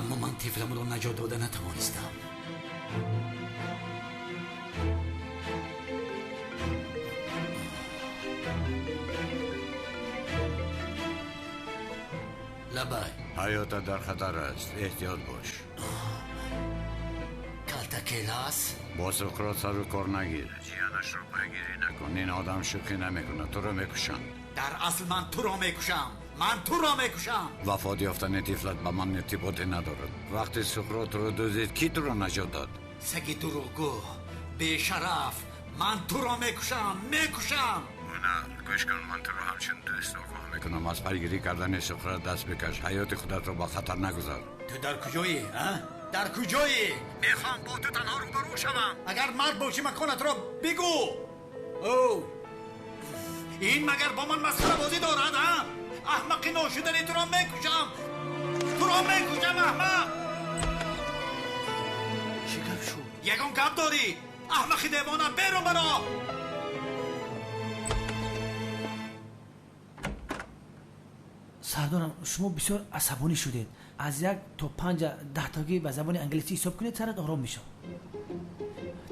Аммо ман тифламро наҷот дода натавонистам. Лабай. Ҳаётат дар хатар аст, эҳтиёт бош. Калтакелас? Бо Суқрот сару кор нагир. Ҷиянашро пайгирӣ накун. Ин одам шӯхӣ намекунад, туро мекушанд. Дар асл ман туро мекушам. Ман туро мекушам. Вафот ёфтани тифлат ба ман иртиботе надорад. Вақте Суқрот туро дуздид, кӣ туро наҷот дод? Саги дурӯғгӯ, бешараф, ман туро мекушам, мекушам. Ҳунар, гӯш кун, ман туро ҳамчун дӯст огоҳ мекунам. Аз пайгирӣ кардани Суқрот даст бикаш. Ҳаёти худатро ба хатар нагузор. Ту дар куҷоӣ, а? Дар куҷоӣ? Мехоҳам бо ту танҳо рӯбарӯ шавам. Агар мард бошӣ, маконатро бигӯ. О, ин магар бо ман масхарабозӣ дорад, а? Аҳмақи ношудани туро мекушам. Туро мекушам, аҳмақ. Чӣ гап шуд? Ягон гап дорӣ? Аҳмақи девона, берун баро. Сардорам, шумо бисёр асабонӣ шудед. Аз 1 то 5 даҳтогӣ ба забони англисӣ ҳисоб кунед, сарат ором мешавад.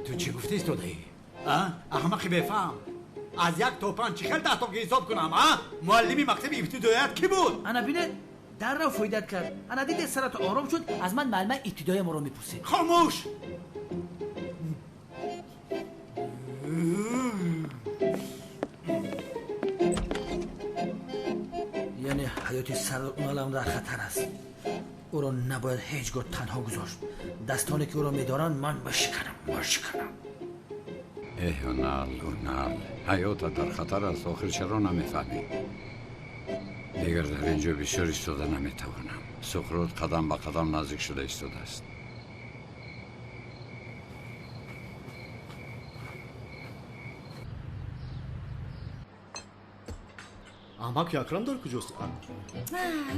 Ту чӣ гуфта истодаӣ? А? Аҳмақи бефаҳм. Аз 1 то 5 чӣ хел даҳтогӣ ҳисоб кунам, а? Муаллими мактаби ибтидоият кӣ буд? Ана бинед, дарро фоидат кард. Ана дидед, сарат ором шуд, аз ман муаллимаи ибтидоия моро мепурсед. Хомӯш! Яъне ҳаёти сардор Уналам дар хатар аст. Ӯро набояд ҳеҷ гоҳ танҳо гузошт. Дастоне ки ӯро медоранд, ман мешиканам, мешиканам. Эҳ, Ҳунал, Ҳунал, ҳаётат дар хатар аст. Охир чаро намефаҳмӣ? Дигар дар ин ҷо бисёр истода наметавонам. Суқрот қадам ба қадам наздик шуда истодааст. Амаки Акрам дар куҷост?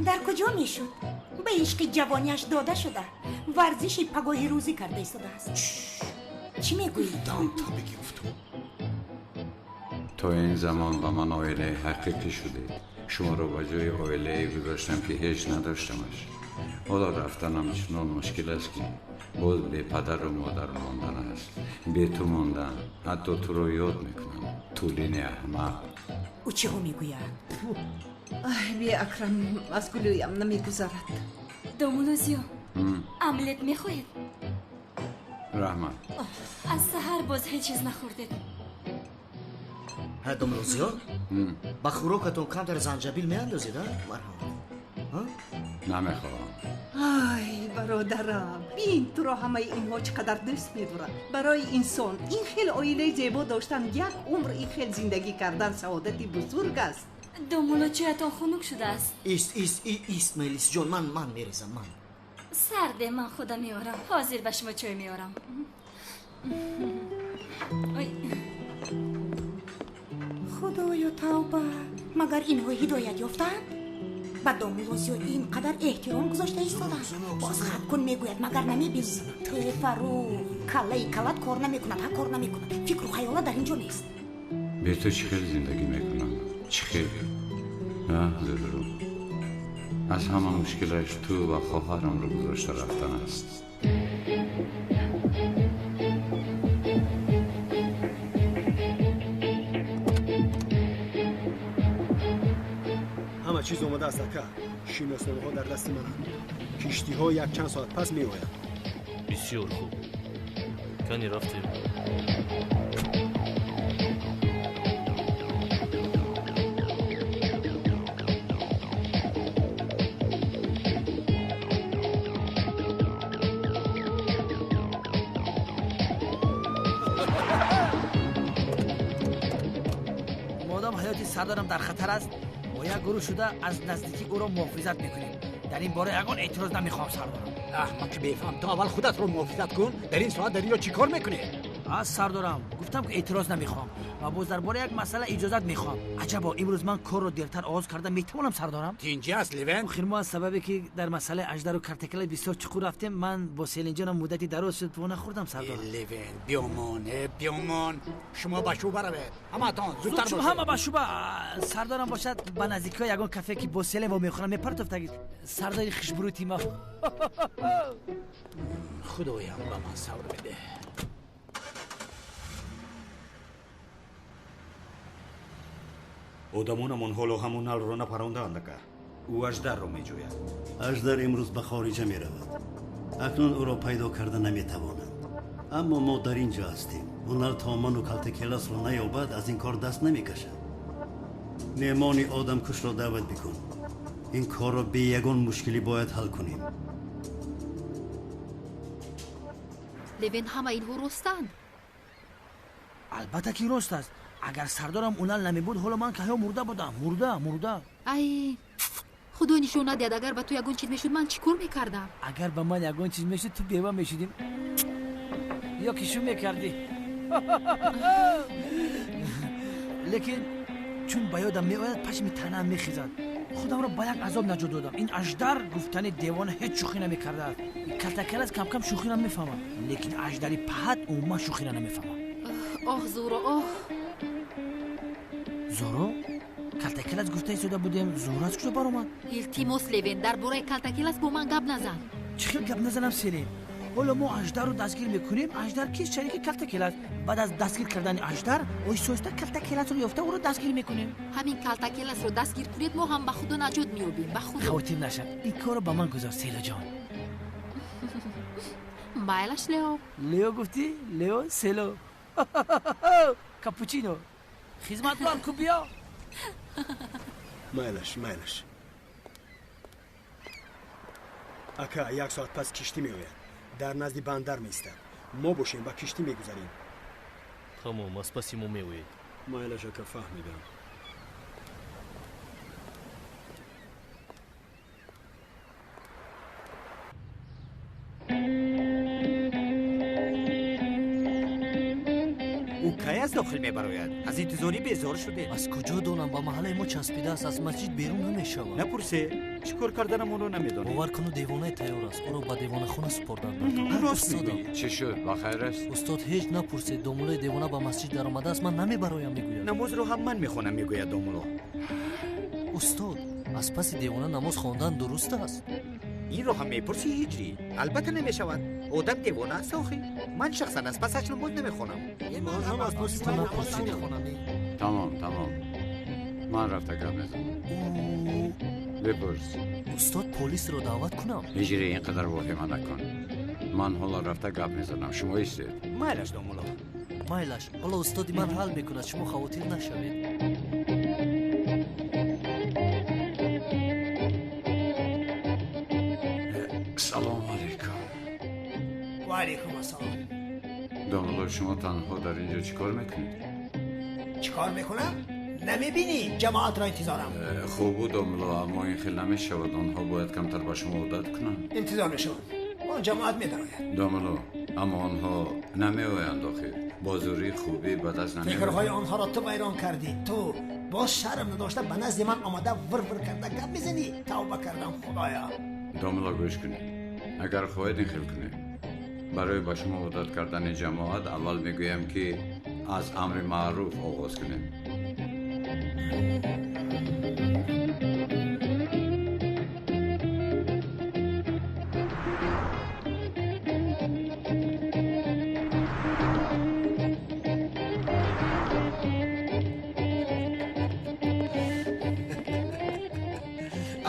Дар куҷо мешуд? Ба ишқи ҷавониаш дода шуда, варзиши пагоҳи рӯзӣ карда истодааст. Чӣ мегӯӣ? Дам табиги гуфту. То ин замон ба ман оилаи ҳақиқӣ шудед. Шуморо ба ҷои оилае гузоштам, ки ҳеҷ надоштамаш. Ҳоло рафтанам чунон мушкил аст, ки боз бепадару модар мондан аст. Бе ту мондан. Ҳатто туро ёд мекунам. Тулини аҳмақ. Ӯ чиҳо мегӯяд? Ай, бе Акрам аз гулӯям намегузарад. Домулозиё, омлет мехоҳед? Раҳмат. Аз саҳар боз ҳеҷ чиз нахӯрдед. Ҳа, домулозиё, ба хӯрокатон камтар занҷабил меандозед, а? Марҳамат. Намехоҳам. Ай, бародарам, бин туро ҳамаи инҳо чӣ қадар дӯст медоранд. Барои инсон ин хел оилаи зебо доштан, як умр ин хел зиндагӣ кардан саодати бузург аст. Домуло, чоятон хунук шудааст. Ист, ист, ист, Мелисҷон, ман мерезам, ман. Сарде, ман худам меорам. Ҳозир ба шумо чой меорам. Худоё, тавба! Магар инҳо ҳидоят ёфтаанд? Ба домулозиё ин қадар эҳтиром гузошта истоданд. Боз хат кун мегӯяд, магар намебинӣ? Э, Фаррух, каллаи калат кор намекунад, ҳа, кор намекунад. Фикру хаёла дар ин ҷо нест. Бе ту чӣ хел зиндагӣ мекунам? Чӣ хел? А, Зулру? Аз ҳама мушкилаш ту ва хоҳарамро гузошта рафтан аст. Ҳама чиз омода аст, ака. Шиносномаҳо дар дасти мананд. Киштиҳо якчанд соат пас меоянд. Бисёр хуб. Кани рафтем. Модом ҳаёти сардорам дар хатар аст, бо як гурӯҳ шуда аз наздикӣ ӯро муҳофизат мекунем. Дар ин бора ягон эътироз намехоҳам, сардорам. Аҳмақи бефаҳм, ту аввал худатро муҳофизат кун. Дар ин соат дар ин ҷо чӣ кор мекунӣ? Аз сардорам гуфтам ки эътироз намехоҳам ва боз дар бораи як масъала иҷозат мехоҳам. Аҷабо, имрӯз ман корро дертар оғоз карда метавонам сардорам? Тинҷӣ аст Левен? Охир мо аз сабабе ки дар масъалаи аждару калтакелас бисёр чуқур рафтем, ман бо Селинҷонам муддати дароз шуд во нахӯрдам сардорам. Левен, биёмон, биёмон. Шумо ба шӯъба равед. Ҳамаатон зудтар бошед. Ҳама ба шӯъба. Сардорам бошад ба наздикиҳои ягон кафе ки бо Селин во мехӯрам мепартофтагид. Сардори хушбурути ма. Худоям ба ман сабр бидеҳ. Одамонамон ҳоло ҳамон налро напарондаанд ака. Ӯ аждарро меҷӯяд. Аждар имрӯз ба хориҷа меравад. Акнун ӯро пайдо карда наметавонанд. Аммо мо дар ин ҷо ҳастем. Ҳунар то ману Калтакеласро наёбад, аз ин кор даст намекашад. Меҳмони одамкушро даъват бикун. Ин корро бе ягон мушкилӣ бояд ҳал кунем. Левен, ҳама инҳо ростанд? Албатта ки рост аст. Агар сардорам унал намебуд, ҳоло ман каҳё мурда будам. Мурда, мурда. Ай, худо нишон надиҳад, агар ба ту ягон чиз мешуд, ман чӣ кор мекардам? Агар ба ман ягон чиз мешуд, ту бева мешудим. Ё ки шу мекардӣ. Лекин чун ба ёдам меояд, пашми танаам мехезад. Худамро ба як азоб наҷот додам. Ин аждар гуфтани девона ҳеҷ шӯхӣ намекардааст. Калтакелас камкам шӯхиро мефаҳмад, лекин аждари паҳат умуман шӯхиро намефаҳмад. Оҳ, Зуро, оҳ. Зоро? Калтакелас гуфта истода будем, Зоро аз куҷо баромад? Илтимос, Левен, дар бораи Калтакелас бо ман гап назан. Чӣ хел гап назанам, Селин? Ҳоло мо аждарро дастгир мекунем. Аждар кист? Шарики Калтакелас. Баъд аз дастгир кардани аждар, оҳиста оҳиста Калтакеласро ёфта ӯро дастгир мекунем. Ҳамин Калтакеласро дастгир кунед, мо ҳам ба худо наҷот меёбем, ба худо. Хавотир нашав, ин корро ба ман гузор, Селоҷон. Майлаш, Лео. Лео гуфтӣ? Лео, Село. Капучино. Хизматгор ку биё. Майлаш, майлаш. Ака, як соат пас киштӣ меояд. Дар назди бандар меистад. Мо бошем ба киштӣ мегузарем. Тамом, аз паси мо меоед. Майлаш, ака, фаҳмидам. Ӯ кай аз дохил мебарояд? Аз интизорӣ безор шудем. Аз куҷо донам, ба маҳаллаи мо часпидааст, аз масҷид берун намешавад. Напурсе, чӣ кор карданам онро намедонем. Бовар куну, девонаи тайёр аст. Ӯро ба девонахона супорданд. Рост мегӯӣ. Чӣ шуд? Ба хайр аст? Устод, ҳеҷ напурсед, домулои девона ба масҷид даромадааст, ман намебароям, мегӯяд. Намозро ҳам ман мехонам, мегӯяд домуло. Устод, аз паси девона намоз хондан дуруст аст? Инро ҳам мепурсӣ, ҳиҷрӣ? Албатта намешавад. Одам девона аст охи. Ман шахсан аз пасаш намоз намехонам. Тамом, тамом. Ман рафта гап мезанам. Бипурс. Устод, полисро даъват кунам? Ҳиҷрӣ, ин қадар воҳима накун. Ман ҳоло рафта гап мезанам. Шумо истед. Майлаш, домуло. Майлаш, ҳоло устоди ман ҳал мекунад, шумо хавотир нашавед. Салому алайкум. Ва алайкум ассалом. Домуло, шумо танҳо дар ин ҷо чӣ кор мекунед? Чӣ кор мекунам? Намебинӣ, ҷамоатро интизорам. Хуб буд, домуло, аммо ин хел намешавад. Онҳо бояд камтар ба шумо одат кунанд. Интизор мешавам. Он ҷамоат медарояд. Домуло, аммо онҳо намеоянд охир. Бо зӯрии хубӣ ба даст намеоянд. Фикрҳои онҳоро ту вайрон кардӣ. Ту боз шарм надошта ба назди ман омада вир-вир карда гап мезанӣ. Тавба кардам, худоя. Домуло, гӯш кунед. Агар хоҳед ин хел кунед. Барои ба шумо одат кардани ҷамоат аввал мегӯям ки аз амри маъруф оғоз кунем.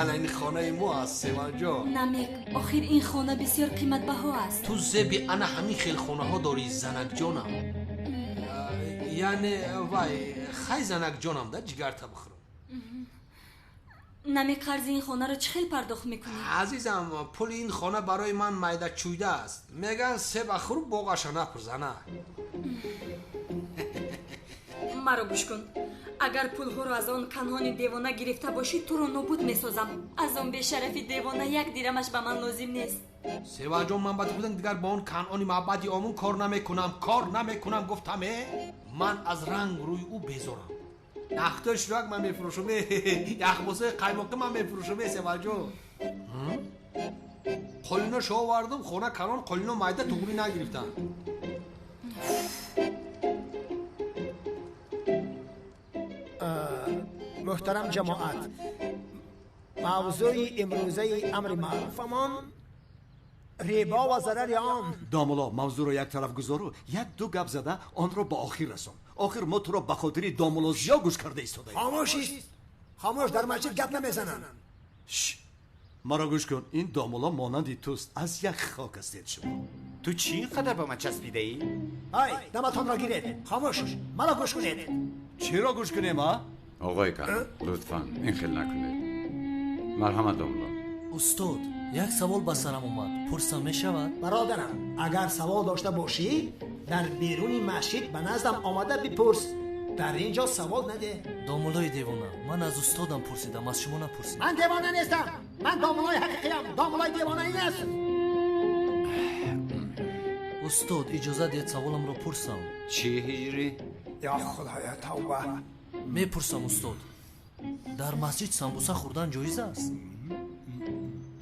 Ана ин хонаи мо аст, Севанҷон. Намек, охир ин хона бисёр қиматбаҳо аст. Ту зеби ана ҳамин хел хонаҳо дорӣ, занакҷонам. Яъне вай, хай занакҷонам да, ҷигарта бихӯрам. Намек, қарзи ин хонаро чӣ хел пардохт мекунӣ? Азизам, пули ин хона барои ман майдачӯйда аст. Меган себа хӯр, боғаша напур, зана. Маро гӯш кун. Агар пулҳоро аз он канҳони девона гирифта бошӣ, туро нобуд месозам. Аз он бешарафи девона як дирамаш ба ман лозим нест. Севаҷон, ман ба ту гуфтам, дигар бо он канъони маъбади омун кор намекунам, кор намекунам, гуфтам. Ман аз ранг рӯи ӯ безорам. Нахтои ширак ман мефурӯшам, яхбосаи қаймоқӣ ман мефурӯшам. Севаҷон, қолино шо овардам, хона калон, қолино майда, туғрӣ нагирифтам. Муҳтарам ҷамоат, мавзӯи имрӯзаи амри маъруфамон рибо ва зарари он. Домулло, мавзӯъро як тараф гузору як ду гап зада онро ба охир расон. Охир мо туро ба хотири домулло Зиё гӯш карда истодаем. Хомӯш ист, хомӯш, дар масҷид гап намезананд. Маро гӯш кун, ин домулло монанди туст, аз як хок ҳастед шумо. Ту чӣ ин қадар ба ман часпидаӣ? Ай, даматонро гиред, хомӯш, маро гӯш кунед. Чиро гӯш кунем, а? Оғои Канон, лутфан ин хел накунед. Марҳамат, домулло. Устод, як савол ба сарам омад, пурсам мешавад? Бародарам, агар савол дошта бошӣ, дар беруни масҷид ба наздам омада бипурс. Дар ин ҷо савол наде. Домуллои девона, ман аз устодам пурсидам, аз шумо напурсидам. Ман девона нестам, ман домуллои ҳақиқиям. Домуллои девона ин аст. Устод, иҷозат диҳед саволамро пурсам. Чӣ, ҳиҷрӣ? Ё худоё, тавба. Мепурсам, устод, дар масҷид самбуса хӯрдан ҷоиз аст?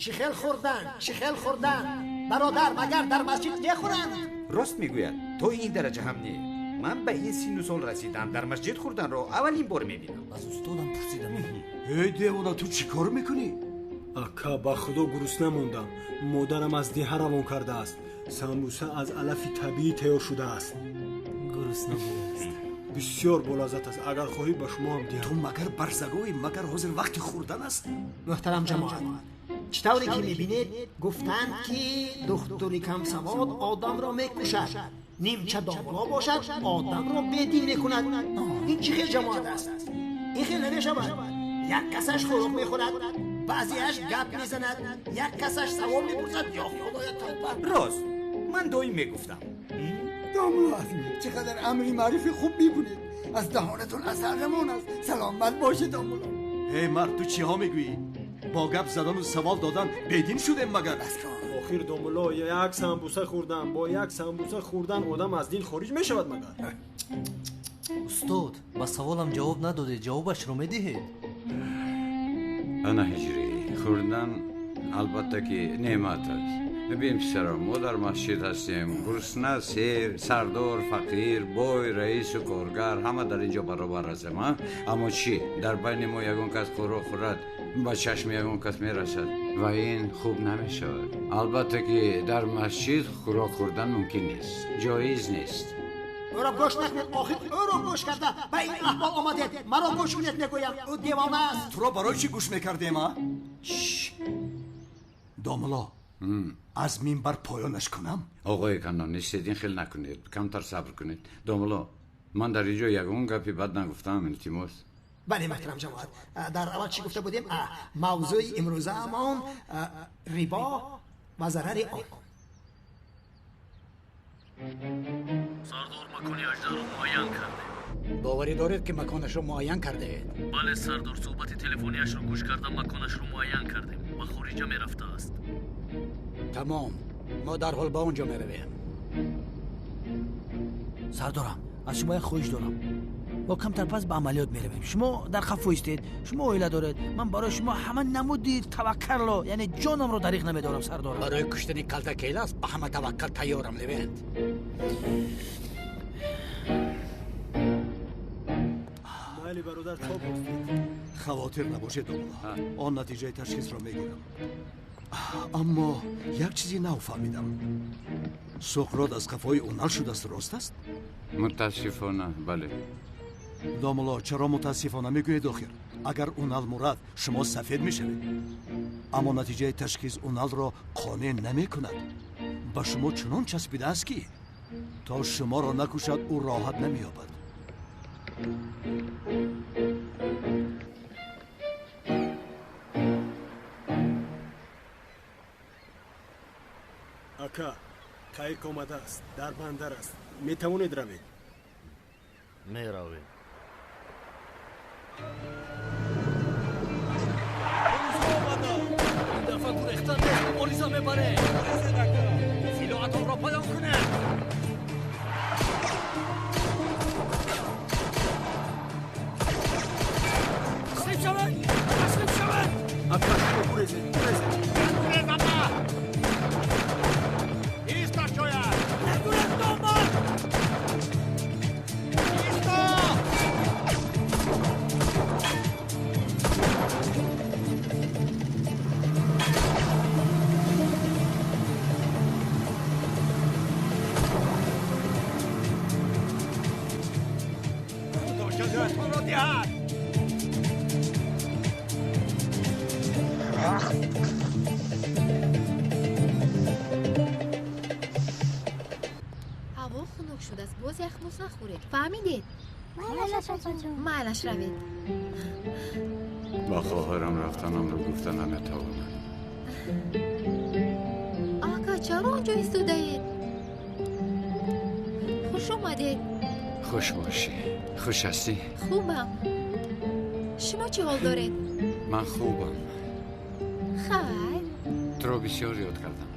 Чӣ хел хӯрдан, чӣ хел хӯрдан? Бародар, магар дар масҷид мехӯранд? Рост мегӯяд, то ин дараҷа ҳам не. Ман ба ин синну сол расидам, дар масҷид хӯрданро аввалин бор мебинам. Аз устодам пурсидам. Эй девона, ту чӣ кор мекунӣ? Ака, ба худо гурусна мондам. Модарам аз деҳа равон кардааст. Самбуса аз алафи табиӣ тайёр шудааст. Гурусна будааст. Бисёр болаззат аст. Агар хоҳӣ ба шумо ҳам диҳам. Ту магар барзагоӣ? Магар ҳозир вақти хӯрдан аст? Муҳтарам ҷамоат, чӣ тавре ки мебинед, гуфтанд ки духтури камсавод одамро мекушад, нимча домулло бошад одамро бедин мекунад. Ин чӣ хел ҷамоат аст? Ин хел намешавад. Як касаш хӯрок мехӯрад, баъзеаш гап мезанад, як касаш савол мепурсад. Ё худоя, тавба. Рост, ман доим мегуфтам. Домулло азми, чӣ қадар амри маъруфи хуб мекунед. Аз даҳонатон асар рамон аст. Саломат бошед, домулло. Эй мард, ту чиҳо мегӯӣ? Бо гап задану савол додан бедин шудем магар? Охир домулло, як самбуса хӯрдан, бо як самбуса хӯрдан одам аз дин хориҷ мешавад магар? Устод, ба саволам ҷавоб надодед, ҷавобашро медиҳед? Ана ҳиҷрӣ, хӯрдан албатта ки неъмат аст. Бибин писарам, мо дар масҷид ҳастем. Гурусна, сер, сардор, фақир, бой, раису коргар ҳама дар ин ҷо баробар ҳастем. Аммо чӣ, дар байни мо ягон кас хӯрок хӯрад, ба чашми ягон кас мерасад ва ин хуб намешавад. Албатта ки дар масҷид хӯрок хӯрдан мумкин нест, ҷоиз нест. Ӯро гӯш накунед, охир ӯро гӯш карда ба ин аҳвол омадед. Маро гӯш кунед, мегӯям, ӯ девона аст. Туро барои чӣ гӯш мекардем, а? Домулло, аз минбар поёнаш кунам? Оғои Канон, нестед, ин хел накунед, камтар сабр кунед. Домулло, ман дар ин ҷо ягон гапи бад нагуфтаам, илтимос. Бале, муҳтарам ҷамоат, дар аввал чӣ гуфта будем? Мавзӯи имрӯзаамон рибо ва зарари он. Сардор, макони аждарро муайян кардем. Боварӣ доред ки маконашро муайян кардаед? Бале сардор, суҳбати телефонияшро гӯш кардам, маконашро муайян кардем. Ба хориҷа мерафтааст. Тамом, мо дарҳол ба он ҷо меравем. Сардорам, аз шумо як хоҳиш дорам. Мо камтар пас ба амалиёт меравем. Шумо дар қафо истед, шумо оила доред. Ман барои шумо ҳама намуди таваккалро, яъне ҷонамро дариқ намедорам, сардорам. Барои куштани Калтакелас ба ҳама таваккал тайёрам, Левент. Майли бародар, то боздид. Хавотир набошед, домулло, он натиҷаи ташхисро мегирам. Аммо як чизи нав фаҳмидам. Суқрот аз қафои Унал шудааст, рост аст? Мутаассифона, бале. Домулло, чаро мутаассифона мегӯед охир? Агар Унал мурад, шумо сафед мешавед. Аммо натиҷаи ташхис Уналро қонеъ намекунад. Ба шумо чунон часпидааст ки то шуморо накушад, ӯ роҳат намеёбад. Ака, қайиқ омадааст, дар бандар аст. Метавонед равед? Меравем. Ин дафъа гурехтан нест, мубориза мебарем. Силоҳатонро поён кунед. Таслим шавед! Таслим шавед! Ака, шумо гурезед, гурезед. Нагурез, амма! Ист дар ҷоят! Нагурез, номард! Исто! Худо ҷазоятонро диҳад! Ҳаво хунук шудааст, боз яхмӯз нахӯред, фаҳмидед? Майлаш, апаҷон. Майлаш, равед. Ба хоҳарам рафтанамро гуфта наметавонам. Ака, чаро он ҷо истодаед? Хуш омадед. Хуш бошӣ. Хуш ҳастӣ? Хубам. Шумо чӣ ҳол доред? Ман хубам. Хайр. Туро бисёр ёд кардам.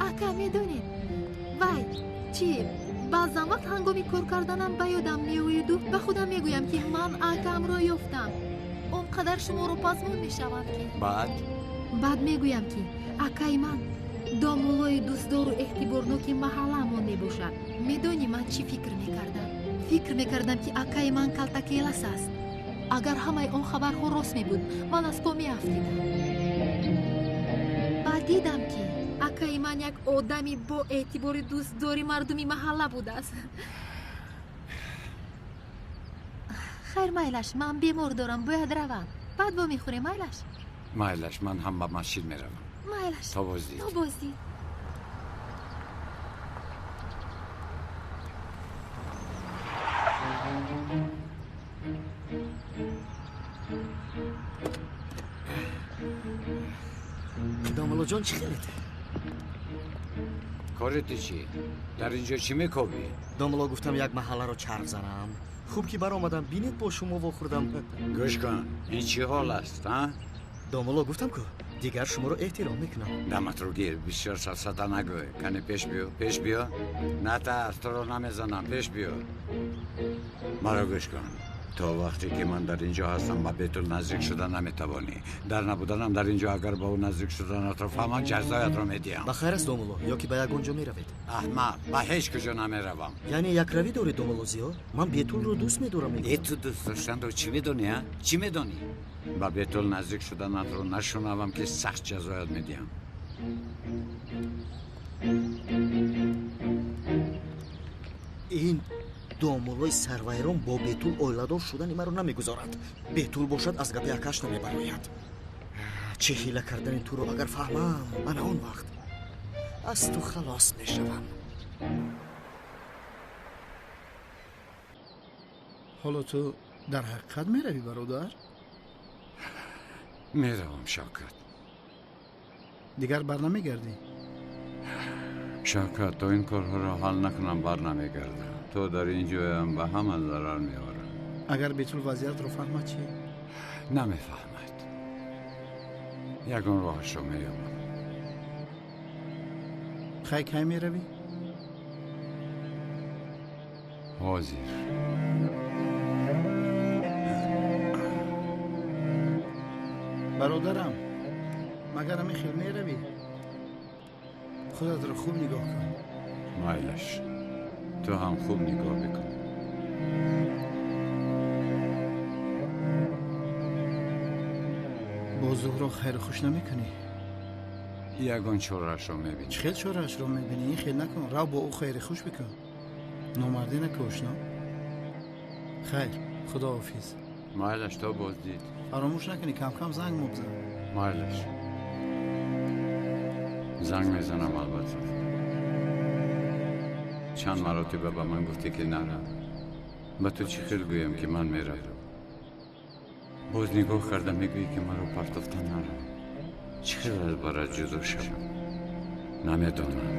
Ака, медонед, вай чӣ, баъзан вақт ҳангоми кор карданам ба ёдам меояду ба худам мегӯям, ки ман акамро ёфтам. Он қадар шуморо пазмон мешавам, ки Баъд? Баъд мегӯям, ки акаи ман домуллои дӯстдору эҳтиборноки маҳаллаамон мебошад. Медонӣ, ман чӣ фикр мекардам? Фикр мекардам, ки акаи ман Калтакелас аст. Агар ҳамаи он хабарҳо рост мебуд, ман аз по меафтидам. Баъд дидам, ки акаи ман як одами бо эътибори дӯстдори мардуми маҳалла будааст. Хайр, майлаш, ман бемор дорам, бояд равам. Баъд вомехӯрем, майлаш? Майлаш, ман ҳам ба масҷид меравам. Майлаш. То боздид. То боздид. Домуллоҷон, чӣ хелед? Кори ту чӣ? Дар ин ҷо чӣ мекобӣ? Домулло, гуфтам, як маҳалларо чарх занам. Хуб ки баромадам, бинед, бо шумо вохӯрдам. Гӯш кун, ин чӣ ҳол аст, а? Домулло, гуфтам ку, дигар шуморо эҳтиром мекунам. Даматро гир, бисёр сафсата нагӯй. Кане, пеш биё, пеш биё. Натарс, туро намезанам, пеш биё. Маро гӯш кун. То вақте ки ман дар ин ҷо ҳастам, ба Бетул наздик шуда наметавонӣ. Дар набуданам дар ин ҷо агар ба ӯ наздик шуданатро фаҳмам, ҷазоятро медиҳам. Ба хайр аст, домулло, ё ки ба ягон ҷо меравед? Аҳмақ, ба ҳеҷ куҷо намеравам. Яъне якравӣ доред, домулло Зиё? Ман Бетулро дӯст медорам, мегӯям. Э, ту дӯст доштанро чӣ медонӣ, а? Чӣ медонӣ? Ба Бетул наздик шуданатро нашунавам, ки сахт ҷазоят медиҳам. Ин домуллои сарвайрон бо Бетул оиладор шудани маро намегузорад. Бетул бошад, аз гапи акаш намебарояд. Чӣ ҳила кардани туро агар фаҳмам, ана он вақт аз ту халос мешавам. Ҳоло ту дар ҳақиқат меравӣ, бародар? Меравам, Шавкат. Дигар барнамегардӣ? Шавкат, то ин корҳоро ҳал накунам, барнамегардам. То дар ин ҷоям ба ҳама зарар меорам. Агар Бетул вазъиятро фаҳмад чӣ? Намефаҳмад. Ягон роҳашро меёбам. Хай, кай меравӣ? Ҳозир. Бародарам, магар ҳамин хел меравӣ? Худатро хуб нигоҳ кун. Майлаш, ту ҳам хуб нигоҳ бикун. Бо Зуҳро хайру хуш намекунӣ? Ягон чораашро мебинӣ. Чӣ хел чораашро мебинӣ? Ин хел накун, рав, бо ӯ хайри хуш бикун. Номардӣ накун, ошно. Хайр, худоҳофиз. Майлаш, то боздид. Фаромӯш накунӣ, камкам занг мобзан. Майлаш, занг мезанам, албатта. Чанд маротиба ба ман гуфтӣ, ки нарав. Ба ту чӣ хел гӯям, ки ман меравам? Боз нигоҳ карда мегӯӣ, ки маро партофта нарав. Чӣ хел аз барат ҷудо шавам, намедонам.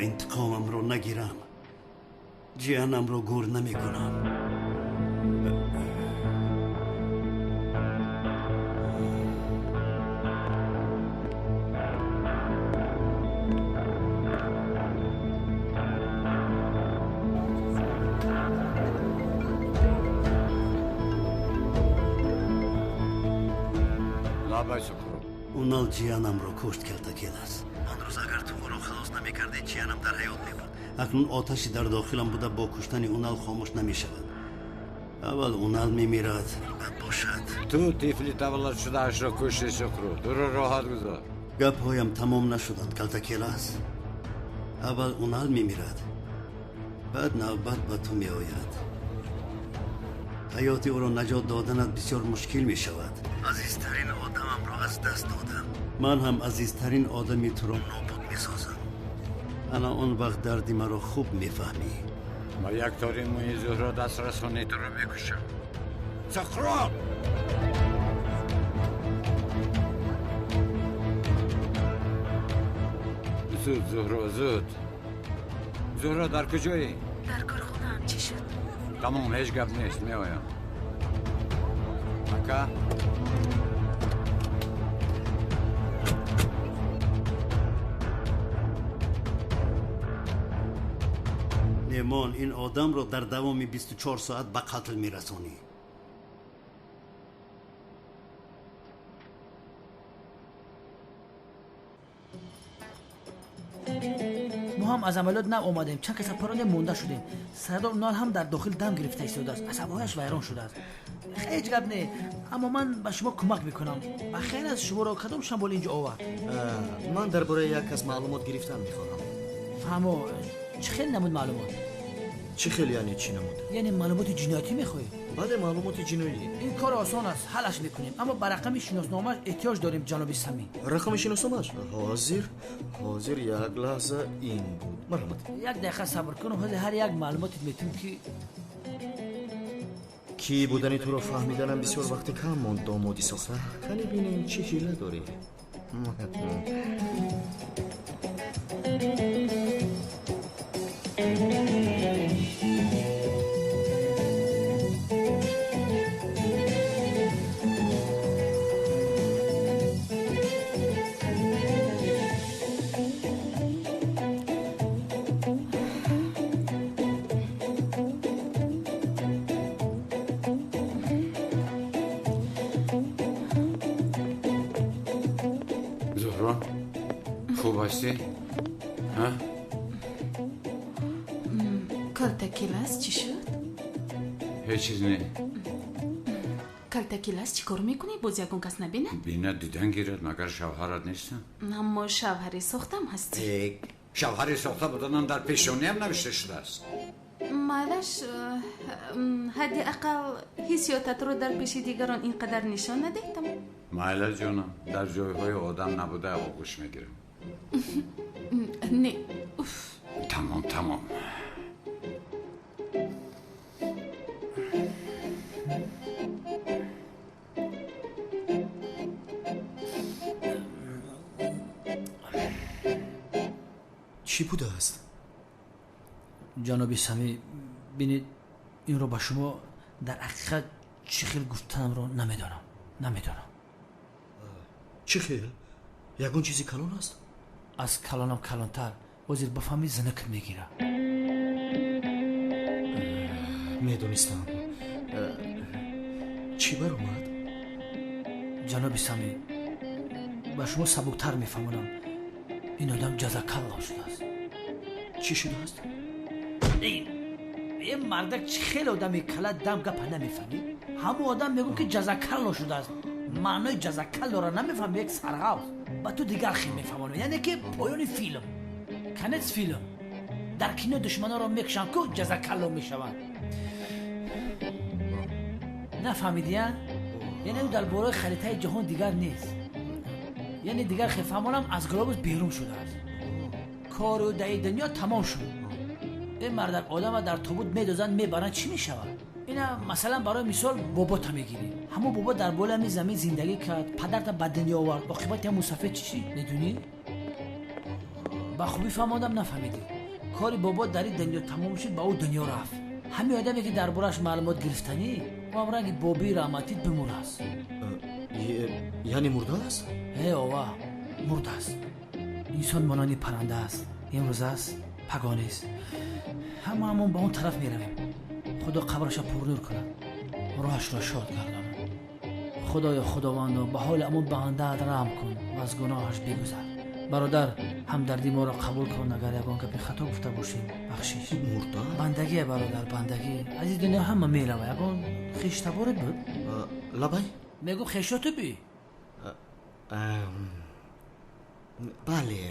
Интиқомамро нагирам, ҷиянамро гур намекунам. Унал ҷиянамро кушт, Калтакелас. Он рӯз агар ту ӯро халос намекардӣ, ҷиянам дар ҳаёт мебуд. Акнун оташи дар дохилам буда бо куштани Унал хомӯш намешавад. Аввал Унал мемирад, баъд бошад. Ту тифли таваллуд шудаашро кушти, Суқрут. Ӯро роҳат гузор. Гапҳоям тамом нашуданд, Калтакелас. Аввал Унал мемирад, баъд навбат ба ту меояд. Ҳаёти ӯро наҷот доданат бисёр мушкил мешавад. Азизтарин одамамро аз даст додам. Ман ҳам азизтарин одами туро нобуд месозам. Ана он вақт дарди маро хуб мефаҳмӣ. Ба як тори мӯи Зуҳро даст расонӣ, туро мекушам. Суқрот! Зуд, Зуҳро, зуд. Зуҳро, дар куҷоӣ? Дар корхонаам. Чӣ шуд? Тамом, ҳеҷ гап нест, меоям. Ака? Немон, ин одамро дар давоми 24 соат ба қатл мерасонӣ. Мо ҳам аз амалиёт нав омадем, чанд каса парондем, монда шудем. Сардор Унал ҳам дар дохил дам гирифта истодааст, асабҳояш вайрон шудааст. Ҳеҷ гап не, аммо ман ба шумо кӯмак мекунам. Ба хайр аст, шуморо кадом шамол инҷо овард? Ман дар бораи як кас маълумот гирифтан мехоҳам. Фаҳмо, чӣ хел намуд маълумот? Чӣ хел яъне чӣ намуд? Яъне маълумоти ҷиноятӣ мехоҳӣ? Бале, маълумоти ҷиноӣ. Ин кор осон аст, ҳаллаш мекунем, аммо ба рақами шиносномааш эҳтиёҷ дорем, ҷаноби Самӣ. Рақами шиносномааш? Ҳозир, ҳозир, як лаҳза, ин буд. Марҳамат. Як дақиқа сабр кун, ҳозир ҳар як маълумотит метавон ки Кӣ будани туро фаҳмиданам бисёр вақти кам монд, домоди сохта. Кани бинем чӣ ҳила дорӣ. Зуҳро, хуб ҳастӣ? Калтакелас, чӣ шуд? Ҳеҷ чиз не. Калтакелас, чӣ кор мекунӣ? Боз ягон кас набинад? Бинад, дидан гирад, магар шавҳарат нестам? Аммо шавҳари сохтам ҳастӣ. Шавҳари сохта буданам дар пешониям навишта шудааст. Майлаш, ҳадди ақал ҳиссиётатро дар пеши дигарон ин қадар нишон надиҳ, тамом. Майлаш ҷонам, дар ҷойҳои одам набуда оғӯш мегирам. Не, уф. Тамом, тамом. Чӣ будааст? Ҷаноби Самӣ, бинед, инро ба шумо дар ҳақиқат чӣ хел гуфтанамро намедонам. Намедонам. Чӣ хел? Ягон чизи калон аст? Аз калонам калонтар. Ҳозир бафаҳмӣ, зинакат мегирад. Медонистам. Чӣ баромад? Ҷаноби Самӣ, ба шумо сабуктар мефаҳмонам. Ин одам ҷазакалло шудааст. Чӣ шудааст? Ин мардак чӣ хеле одами кала дам гапа намефаҳмӣ? Ҳамон одам мегӯ ки ҷазакалло шудааст. Маънои ҷазакаллоро намефаҳмӣ, як сарғавз. Ба ту дигар хел мефаҳмонам, яъне ки поёни филм, конец филм. Дар кино душманонро мекушанд ку ҷазакалло мешаванд. Нафаҳмидӣ, а? Яъне ӯ дар бораи харитаи ҷаҳон дигар нест. Яъне дигар хел фаҳмонам, аз глобус берун шудааст. Кору дар ин дунё тамом шуд. Ин мардак одама дар тобут медозанд, мебаранд, чӣ мешавад? Ина масалан барои мисол бобота мегирӣ. Ҳамон бобо дар болои ҳамин замин зиндагӣ кард, падарта ба дунё овард, оқибати ҳам мусафед чӣ шид? Медонӣ? Ба хубӣ фаҳмондам, нафаҳмидӣ. Кори бобо дар ин дунё тамом шуд, ба ӯ дунё рафт. Ҳамин одаме ки дар борааш маълумот гирифтанӣ, ӯ ҳам ранги бобии раҳматӣ бимурааст. Яъне мурдааст? Э, ова, мурдааст. Инсон монанди парранда аст. Имрӯз аст, пагоҳ нест. Ҳамаамон ба он тараф меравем. Худо қабрашро пурнур кунад, роҳашро шод гардонад. Худоё худовандо, ба ҳоли амон бандаат раҳм кун ва аз гуноҳаш бигузар. Бародар, ҳамдардии моро қабул кун, агар ягон гапи хато гуфта бошем, бахшиш. Мурда? Бандагие, бародар, бандагӣ. Аз ин дунё ҳама мерава. Ягон хештаборе буд? Лабай? Мегӯ хешоту би? Бале.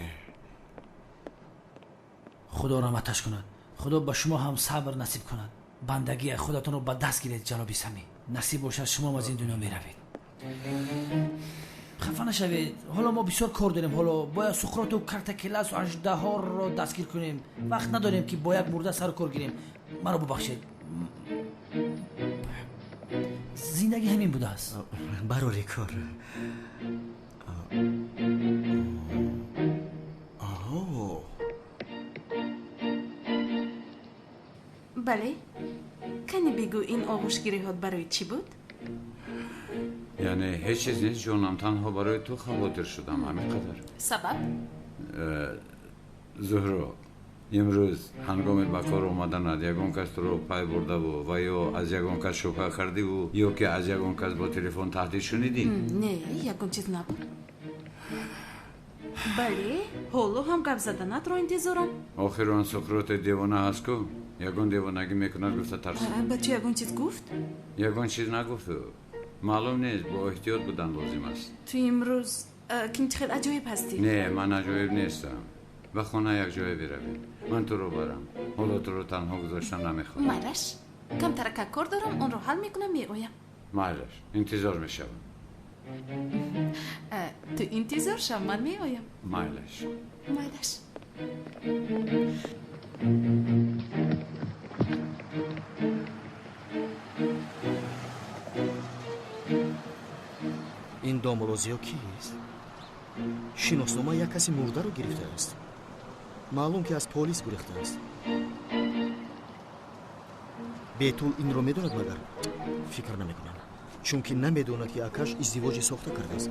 Худо раҳматаш кунад. Худо ба шумо ҳам сабр насиб кунад. Бандагие худатонро ба даст гиред, ҷаноби Самӣ. Насиб бошад, шумоам аз ин дунё меравед. Хафа нашавед, ҳоло мо бисёр кор дорем. Ҳоло бояд Суқроту Картакеласу аждаҳорро дастгир кунем. Вақт надорем ки бо як мурда сару кор гирем. Маро бубахшед, зиндагӣ ҳамин будааст. Барори кор. Бале, кани бигӯ, ин оғӯшгириҳот барои чӣ буд? Яъне ҳеҷ чиз нест, ҷонам, танҳо барои ту хавотир шудам, ҳамин қадар. Сабаб? Зуҳро, имрӯз ҳангоми ба кор омаданат ягон кас туро пай бурдаву ва ё аз ягон кас шубҳа кардиву ё ки аз ягон кас бо телефон таҳдид шунидӣ? Не, ягон чиз набуд. Бале, ҳоло ҳам гап заданатро интизорам. Охир он Суқроти девона ҳаст ку, ягон девонагӣ мекунад гуфта тарсид. Ба ту ягон чиз гуфт? Ягон чиз нагуфту. Маълум нест, бо эҳтиёт будан лозим аст. Ту имрӯз ким чӣ хел аҷоиб ҳастӣ. Не, ман аҷоиб нестам. Ба хона якҷоя биравем, ман туро барам. Ҳоло туро танҳо гузоштан намехоҳам. Майлаш, камтаракак кор дорам, онро ҳал мекунам, меоям. Майлаш, интизор мешавам. Ту интизор шав, ман меоям. Майлаш. Майлаш. Ин домулозиё кист? Шиноснома як каси мурдаро гирифтааст. Маълум ки аз полис гурехтааст. Бетул инро медонад магар? Фикр намекунам, чунки намедонад ки акаш издивоҷи сохта кардааст.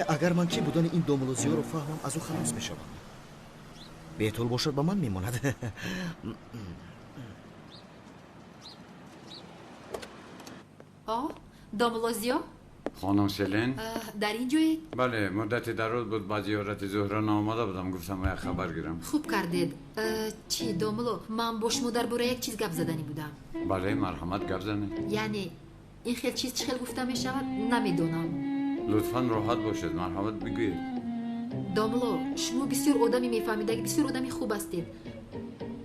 Агар ман кӣ будани ин домулозиёро фаҳмам, аз ӯ халос мешавам. Бетул бошад, ба ман мемонад. Домулозиё? Хонум Селен? Дар ин ҷоед? Бале, муддати дароз буд ба зиёрати Зуҳро наомада будам, гуфтам як хабар гирам. Хуб кардед. Чӣ, домуло, ман бо шумо дар бораи як чиз гап заданӣ будам. Бале, марҳамат, гап занед. Яъне ин хел чиз чӣ хел гуфта мешавад, намедонам. Лутфан роҳат бошед, марҳамат бигӯед. Домуло, шумо бисёр одами мефаҳмидаги, бисёр одами хуб ҳастед,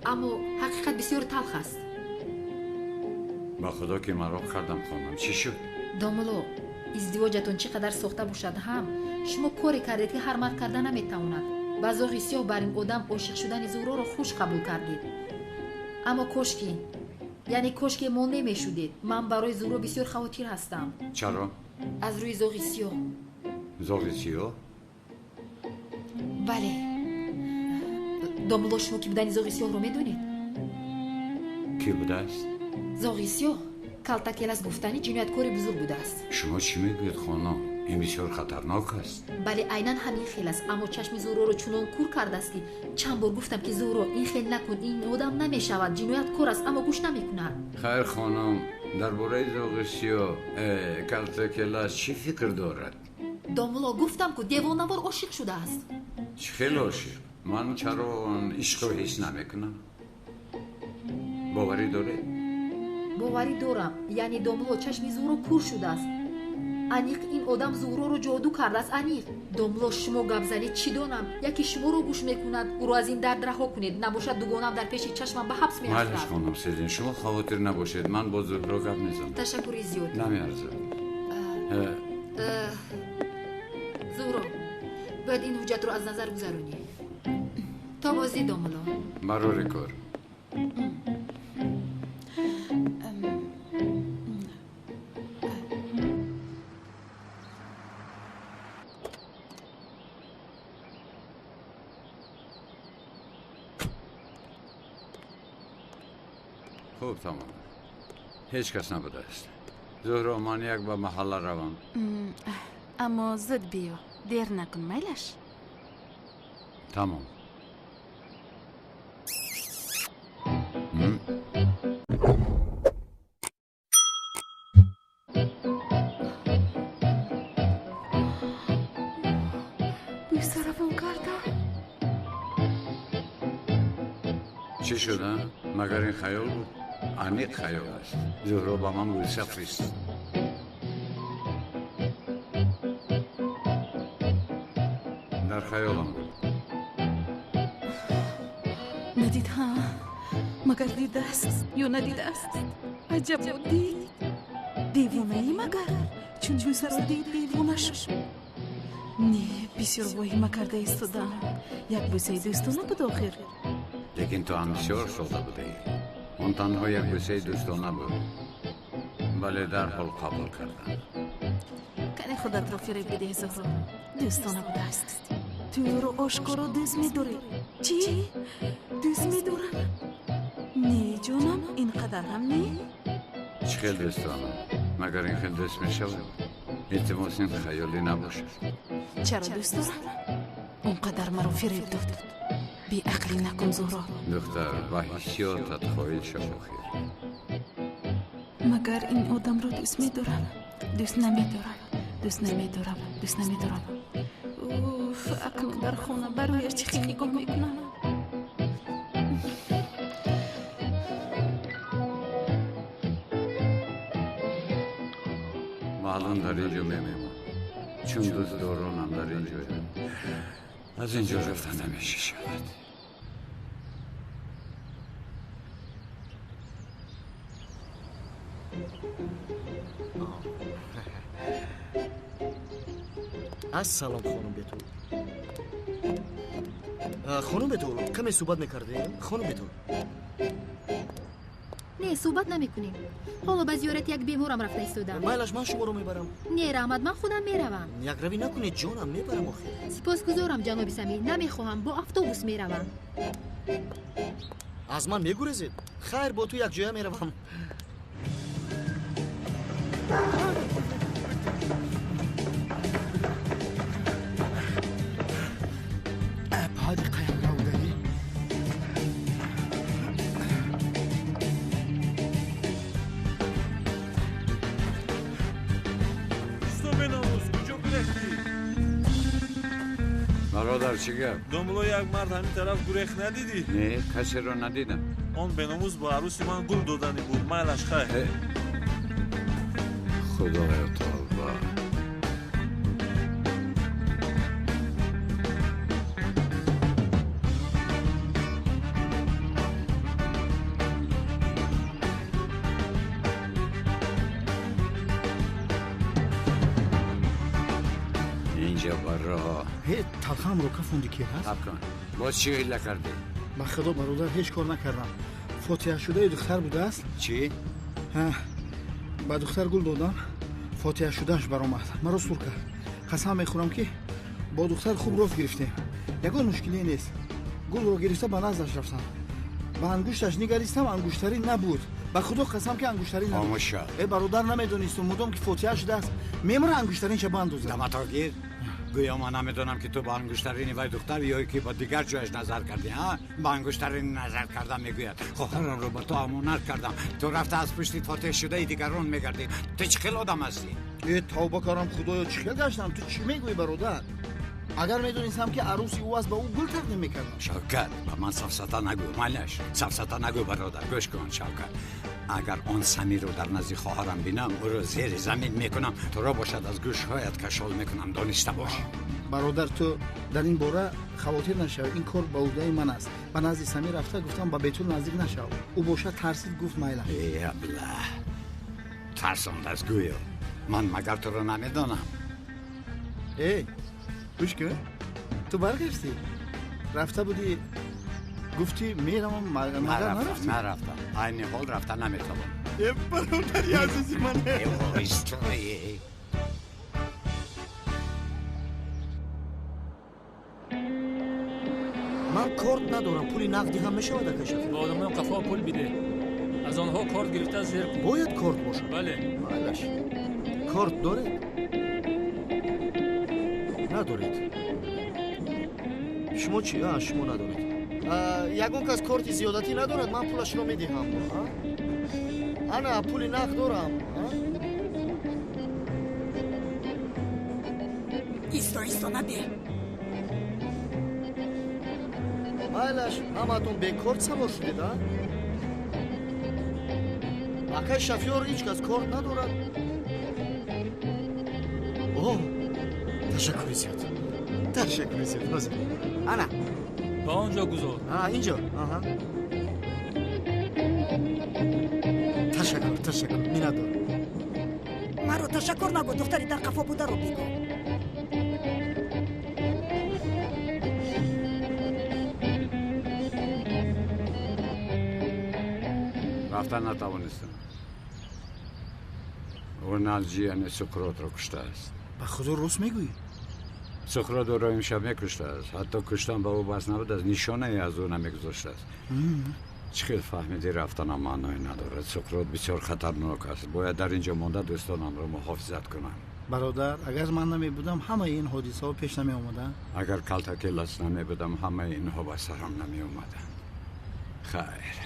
аммо ҳақиқат бисёр талх аст. Ба худо ки мароқ кардам, хонам, чӣ шуд? Домуло, издивоҷатон чӣ қадар сохта бошад ҳам, шумо коре кардед ки ҳар мард карда наметавонад. Ба зоғи сиёҳ бар ин одам ошиқ шудани Зуҳроро хуш қабул кардед. Аммо кошки, яъне кошке мо намешудед. Ман барои Зуҳро бисёр хавотир ҳастам. Чаро? Аз рӯи зоғи сиёҳ. Зоғи сиёҳ? Бале. Домуло, шумо ки будани зоғи сиёҳро медонед? Кӣ будааст? Зоғи сиёҳ Калтакелас гуфтани ҷинояткори бузург будааст. Шумо чӣ мегӯед, хонум? Ин бисёр хатарнок аст. Бале, айнан ҳамин хел аст, аммо чашми Зуҳроро чунон кур кардааст ки чанд бор гуфтам ки Зуҳро, ин хел накун, ин одам намешавад, ҷинояткор аст, аммо гӯш намекунад. Хайр, хонум, дар бораи зоғи сиёҳ Калтакелас чӣ фикр дорад? Домуло, гуфтам ку девонавор ошиқ шудааст. Чӣ хел ошиқ? Ман чаро он ишқро ҳис намекунам? Боварӣ доред? Боварӣ дорам. Яъне домуло, чашми Зуҳро кур шудааст. Аниқ ин одам Зуҳроро ҷоду кардааст, аниқ. Домуло, шумо гап занед, чӣ донам, яке шуморо гӯш мекунад, ӯро аз ин дард раҳо кунед, набошад дугонам дар пеши чашмам ба ҳабс меафтад. Майлаш, хонум Селин, шумо хавотир набошед, ман бо Зуҳро гап мезанам. Ташаккури зиёд. Намеарзад. Зуҳро, бояд ин ҳуҷҷатро аз назар гузаронӣ. То боздид, домуло. Барори кор. Хуб, тамом. Ҳеҷ кас набудааст. Зуҳро, ман як ба маҳалла равам. Аммо зуд биё, дер накун, майлаш? Тамом. Бӯсаравон кардам. Чӣ шуда? Магар ин хаёл буд? Аниқ хаёл аст. Зуҳро ба ман бӯса фиристод. Дар хаёлам буд. Надид ҳа? Магар дидааст ё надидааст? Аҷабо дид. Девонаӣ магар? Чун бӯсаро дид, девона шуд. Не, бисёр воҳима карда истодам. Як бӯсаи дӯстона буд охир. Лекин ту ҳам бисёр сода будаӣ. Он танҳо як бӯсаи дӯстона буд, вале дарҳол қабул кардам. Кане худатро фиреб бидеҳ, Зуҳро. Дӯстона будааст. Ту ӯро ошкоро дӯст медорӣ. Чӣ? Дӯст медорам? Не, ҷонам, ин қадар ҳам не? Чӣ хел дӯстона? Магар ин хел дӯст мешавад? Илтимос, ин хаёлӣ набошад. Чаро дӯст дорам? Он қадар маро фиреб дод. Беақлӣ накун, Зуҳро. Духтар, ба ҳиссиётат қоил шав охир. Магар ин одамро дӯст медорам? Дӯст намедорам, дӯст намедорам, дӯст намедорам. Уф, акнун дар хона барояш чӣ хел нигоҳ мекунам? Маълум дар ин ҷо мемонам, чун дӯстдоронам дар ин ҷоянд. Аз ин ҷо рафта намешавад. Ассалом, хонум Бетул. Хонум Бетул, каме суҳбат мекардем? Хонум Бетул. Не, суҳбат намекунем. Ҳоло ба зиёрати як беморам рафта истодам. Майлаш, ман шуморо мебарам. Не, раҳмат, ман худам меравам. Якравӣ накунед, ҷонам, мебарам охир. Сипосгузорам, ҷаноби Самир. Намехоҳам, бо автобус меравам. Аз ман мегурезед? Хайр, бо ту якҷоя меравам. Бародар, чӣ гап? Домулло, як мард ҳамин тараф гурехт, надидӣ? Не, касеро надидам. Он беномус ба арӯси ман гул доданӣ буд. Майлаш, хайр. Худоё, тавба. Инҷа баро. Талхаамро кафонди, ки ҳаст? Сабр кун. Боз чӣ ҳила кардӣ? Ба худо, бародар, ҳеҷ кор накардам. Фотиҳашудаи духтар будааст. Чӣ? Ба духтар гул додам, фотиҳашудааш баромад, маро сур кард. Қасам мехӯрам, ки бо духтар хуб рост гирифтем, ягон мушкиле нест. Гулро гирифта ба наздаш рафтам, ба ангушташ нигаристам, ангуштарӣ набуд. Ба худо қасам, ки ангуштарӣ набуд. Хомӯш шав. Э, бародар, намедонистум, мудом ки фотиҳа шудааст, мемура ангуштаринша бандозад. Даматро гир. Гӯё ман намедонам, ки ту ба ангуштарини вай духтар ё ки ба дигар ҷояш назар кардӣ. Ҳа, ба ангуштарин назар кардам, мегӯяд. Хоҳарамро ба ту амонат кардам, ту рафта аз пушти фотиҳшудаи дигарон мегардӣ. Ту чӣ хел одам ҳастӣ? Э, тавба карам, худоё, чӣ хел гаштам? Ту чӣ мегӯӣ, бародар? Агар медонистам, ки арӯси ӯ аст, ба ӯ гул тақдим мекардам. Шавкат, ба ман сафсата нагӯ, майлаш, сафсата нагӯ. Бародар, гӯш кун, Шавкат, агар он Самирро дар назди хоҳарам бинам, ӯро зери замин мекунам, туро бошад аз гӯшҳоят кашол мекунам, дониста бош. Бародар, ту дар ин бора хавотир нашав, ин кор ба уҳдаи ман аст. Ба назди Самир рафта гуфтам, ба Бетул наздик нашав. Ӯ бошад тарсид, гуфт майлам. Э, аблаҳ, тарсондааст гӯё. Ман магар туро намедонам? Э, гӯш кун, ту баргаштӣ, рафта будӣ, гуфтӣ меравам, магар нарафтӣ? Нарафтам, айни ҳол рафта наметавонам. Э, бародари азизи ман! Истои. Ман корт надорам, пули нақдӣ ҳам мешавад, ака Шафиқ? Ба одамои қафо пул бидеҳ. Аз онҳо корт гирифта зер кун. Бояд корт бошад? Бале. Майлаш. Корт доред? Надоред. Шумо чӣ? Шумо надоред. Ягон кас корти зиёдатӣ надорад, ман пулашро медиҳам. Ана, пули нақд дорам. Исто, исто, набе. Майлаш, ҳамаатон бекорт савор шудед, а? Акай шофёр ҳеҷ кас корт надорад. О, ташаккури зиёд. Ташаккури зиёд. Ҳозир. Ана. Ба он ҷо гузор. Инҷо. Аҳа. Ташаккур, ташаккур. Миннатдорам. Маро ташаккур нагӯ, духтари дар қафо бударо бигӯ. Рафта натавонистам. Онал ҷияни Суқротро куштааст. Ба худо рост мегӯӣ? Суқрот ӯро имшаб мекуштааст. Ҳатто куштан ба ӯ бас набудааст, нишонае аз ӯ намегузоштааст. Чӣ хел фаҳмидӣ рафтанам маъное надорад? Суқрот бисёр хатарнок аст. Бояд дар ин ҷо монда дӯстонамро муҳофизат кунам. Бародар, агар ман намебудам, ҳамаи ин ҳодисаҳо пеш намеомаданд. Агар Калтакелас намебудам, ҳамаи инҳо ба сарам намеомаданд. Хайр.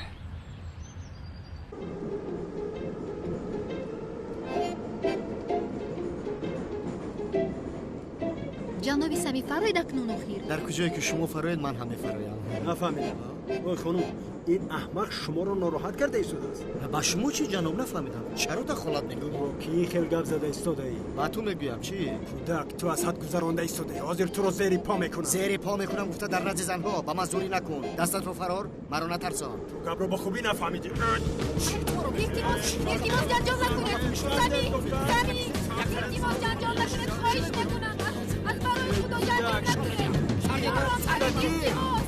Ҷаноби Сами, фароед акнун охир. Дар куҷое ки шумо фароед, ман ҳам мефароям. Нафаҳмидам. Ой хонум, ин аҳмақ шуморо нороҳат карда истодааст. Ба шумо чӣ, ҷаноб? Нафаҳмидам. Чаро дахолат мекунӣ? Бо кӣ хел гап зада истодаӣ? Ба ту мегӯям, чӣ? Кӯдак, ту аз ҳад гузаронда истодаӣ. Ҳозир туро зери по мекунам. Зери по мекунам гуфта дар назди занҳо ба ман зӯрӣ накун. Дастатро фарор, маро натарсон. Ту гапро ба хубӣ нафаҳмидӣ. Илтимос, илтимос, ҷанҷол накунед. Сами, Сами, илтимос, ҷанҷол накунед, хоҳиш мекунам. Аз барои худо ҷанҷол накунед. Илтимос.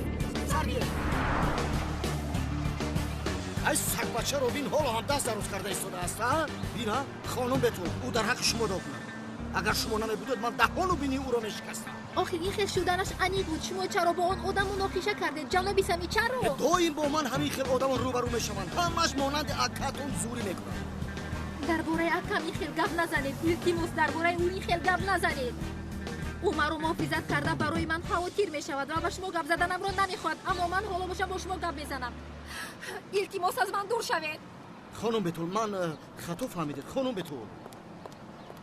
Ай сагбачаро бин, ҳоло ҳам даст дароз карда истодааст, а? Бин, а? Хонум Бетул, ӯ дар ҳаққи шумо дод кунад. Агар шумо намебудед, ман даҳону бинии ӯро мешикастам. Охир ин хел шуданаш аниқ буд. Шумо чаро бо он одам муноқиша кардед, ҷаноби Сами, чаро? Доим бо ман ҳамин хел одамон рӯбарӯ мешаванд. Ҳамаш монанди акатон зӯрӣ мекунанд. Дар бораи акам ин хел гап назанед. Илтимос, дар бораи ӯ ин хел гап назанед. Ӯ маро муҳофизат карда барои ман хавотир мешавад ва ба шумо гап заданамро намехоҳад, аммо ман ҳоло бошам бо шумо гап мезанам. Илтимос, аз ман дур шавед. Хонум Бетул, ман хато фаҳмидед. Хонум Бетул,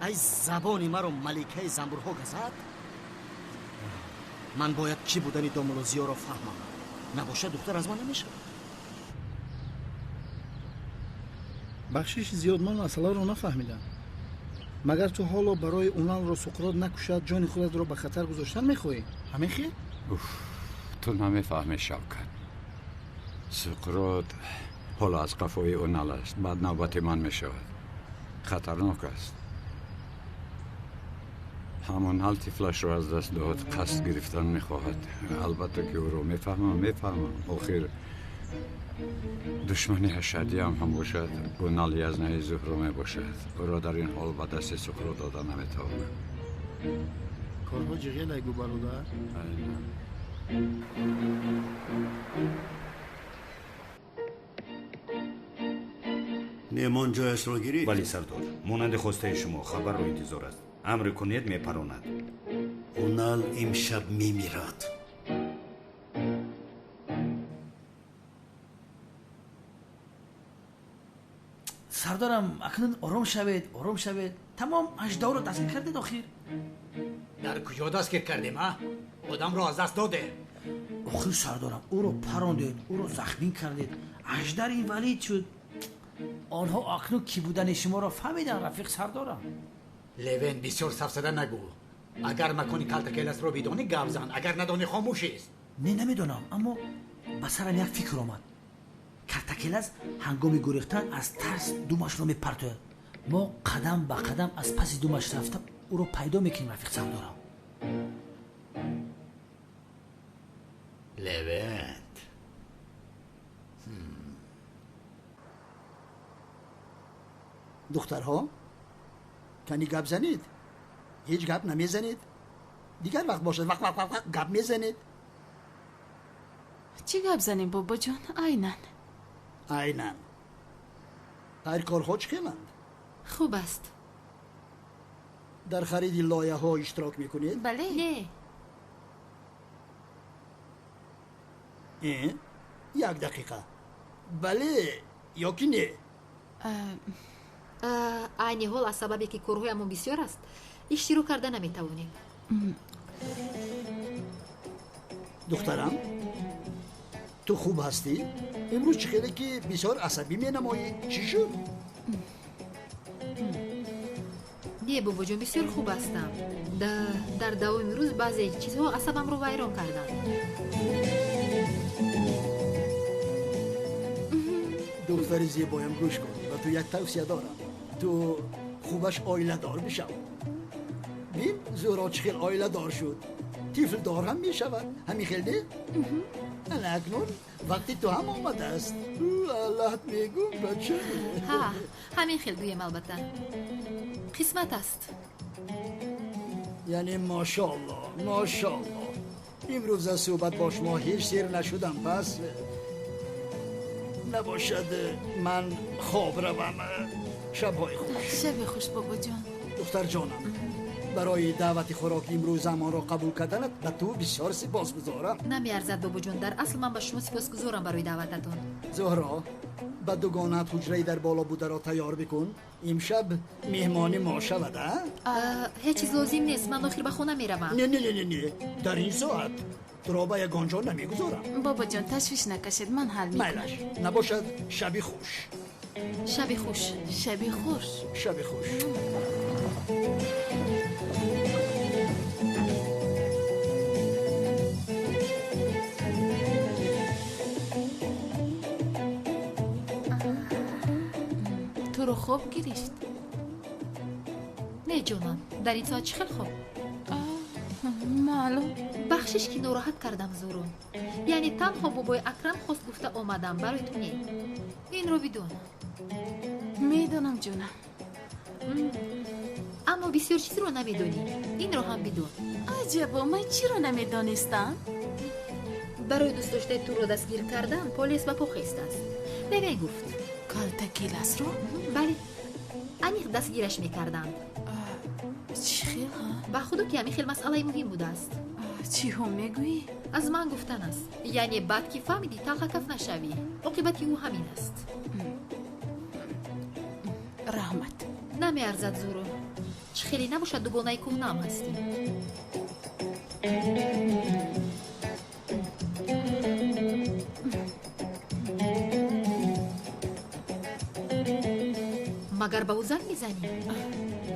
ай забони маро маликаи занбурҳо газад. Ман бояд чӣ будани домулло Зиёро фаҳмам. Набошад, духтар аз ман намешавад. Бахшиши зиёд, ман масъаларо нафаҳмидам. Магар ту ҳоло барои Уналро Суқрот накушад, ҷони худатро ба хатар гузоштан мехоҳӣ? Ҳамин хел? Уф, ту намефаҳмӣ, Шавкат. Суқрот ҳоло аз қафои Унал аст. Баъд навбати ман мешавад. Хатарнок аст. Ҳамон ҳал тифлашро аз даст дод, қасд гирифтан мехоҳад. Албатта ки ӯро мефаҳмам, мефаҳмам. Охир душмани ашадиам ҳам бошад, Унал язнаи Зуҳро мебошад. Ӯро дар ин ҳол ба дасти Суқрот дода наметавонам. Корҳо ҷиғелай гӯ, бародар. Неъмон ҷояшро гирифт? Бале, сардор. Монанди хостаи шумо хабарро интизор аст. Амр кунед, мепаронад. Унал имшаб мемирад. Сардорам, акнун ором шавед, ором шавед. Тамом аждаҳоро дастгир кардед охир. Дар куҷо дастгир кардем, а? Одамро аз даст додем. Охир сардорам, ӯро парондед, ӯро захмӣ кардед. Аждар инвалид шуд. Онҳо акнун кӣ будани шуморо фаҳмиданд, рафиқ сардорам. Левен, бисёр сафсада нагӯ. Агар макони Калтакеласро бидонӣ, гап зан, агар надонӣ, хомӯш ист. Не, намедонам, аммо ба сарам як фикр омад. Калтакелас ҳангоми гурехтан аз тарс думашро мепартояд. Мо қадам ба қадам аз паси думаш рафта ӯро пайдо мекунем, рафиқ сардорам. Левент, духтарҳо, кани гап занед? Ҳеҷ гап намезанед? Дигар вақт бошад, вақ вақ вақ гап мезанед. Чӣ гап занем, бобоҷон? Айнан Айнан. Хайр, корҳо чӣ хеланд? Хуб аст. Дар хариди лояҳо иштирок мекунед? Бале. Не. Як дақиқа. Бале ё ки не? Айни ҳол аз сабабе ки корҳоямон бисёр аст, иштирок карда наметавонем. Духтарам, ту хуб ҳастӣ? Имрӯз чӣ хеле ки бисёр асабӣ менамоӣ? Чӣ шуд? Не, бобоҷон, бисёр хуб ҳастам. Дар давоми рӯз баъзе чизҳо асабамро вайрон карданд. Духтари зебоям, гӯш кун, ба ту як тавсия дорам. Ту хубаш оиладор бишав. Бин, Зӯро чӣ хел оиладор шуд. Тифлдор ҳам мешавад. Ҳамин хел не? Ана акнун вақти ту ҳам омадааст. Аллаҳт мегӯм, бача. Ҳа, ҳамин хел гӯем, албатта. Қисмат аст. Яъне мошоалло, мошоалло. Имрӯз аз суҳбат бо шумо ҳеҷ сер нашудам, пас набошад ман хоб равам. Шабҳои хуш. Шаби хуш, бобоҷон. Духтарҷонам, барои даъвати хӯроки имрӯз амонро қабул карданат ба ту бисёр сипосгузорам. Намеарзад, бобоҷон, дар асл ман ба шумо сипосгузорам барои даъвататон. Зуҳро, ба дугонаат ҳуҷраи дар боло бударо тайёр бикун. Имшаб меҳмони мо шавад, а? Ҳеҷ чиз лозим нест, ман охир ба хона меравам. Не, не, не, не, дар ин соат туро ба ягон ҷо намегузорам. Бобоҷон, ташвиш накашед, ман ҳал мекунам. Майлаш, набошад, шаби хуш. Шаби хуш. Шаби хуш. Шаби хуш. Туро хоб гирифт? Не, ҷонам, дар ин соат чӣ хел хоб? Маълум. Бахшиш ки нороҳат кардам, Зӯро. Яъне танҳо бобои Акрам хост гуфта омадам, барои ту не. Инро бидон. Медонам, ҷонам. Аммо бисёр чизро намедонӣ. Инро ҳам бидон. Аҷабо, ман чиро намедонистам? Барои дӯстдоштаи туро дастгир кардан полис ба по хестааст. Мемей гуфт. Калтакеласро? Бале, аниқ дастгираш мекарданд. Чӣ хел, ҳа? Ба худо ки ҳамин хел масъалаи муҳим будааст. Чиҳо мегӯӣ? Аз ман гуфтан аст. Яъне баъд ки фаҳмидӣ, талхакаф нашавӣ. Оқибати ӯ ҳамин аст. Раҳмат. Намеарзад, Зӯро. Чӣ хеле набошад, дугонаи кӯҳнаам ҳастӣ. Магар ба ӯ занг мезанӣ?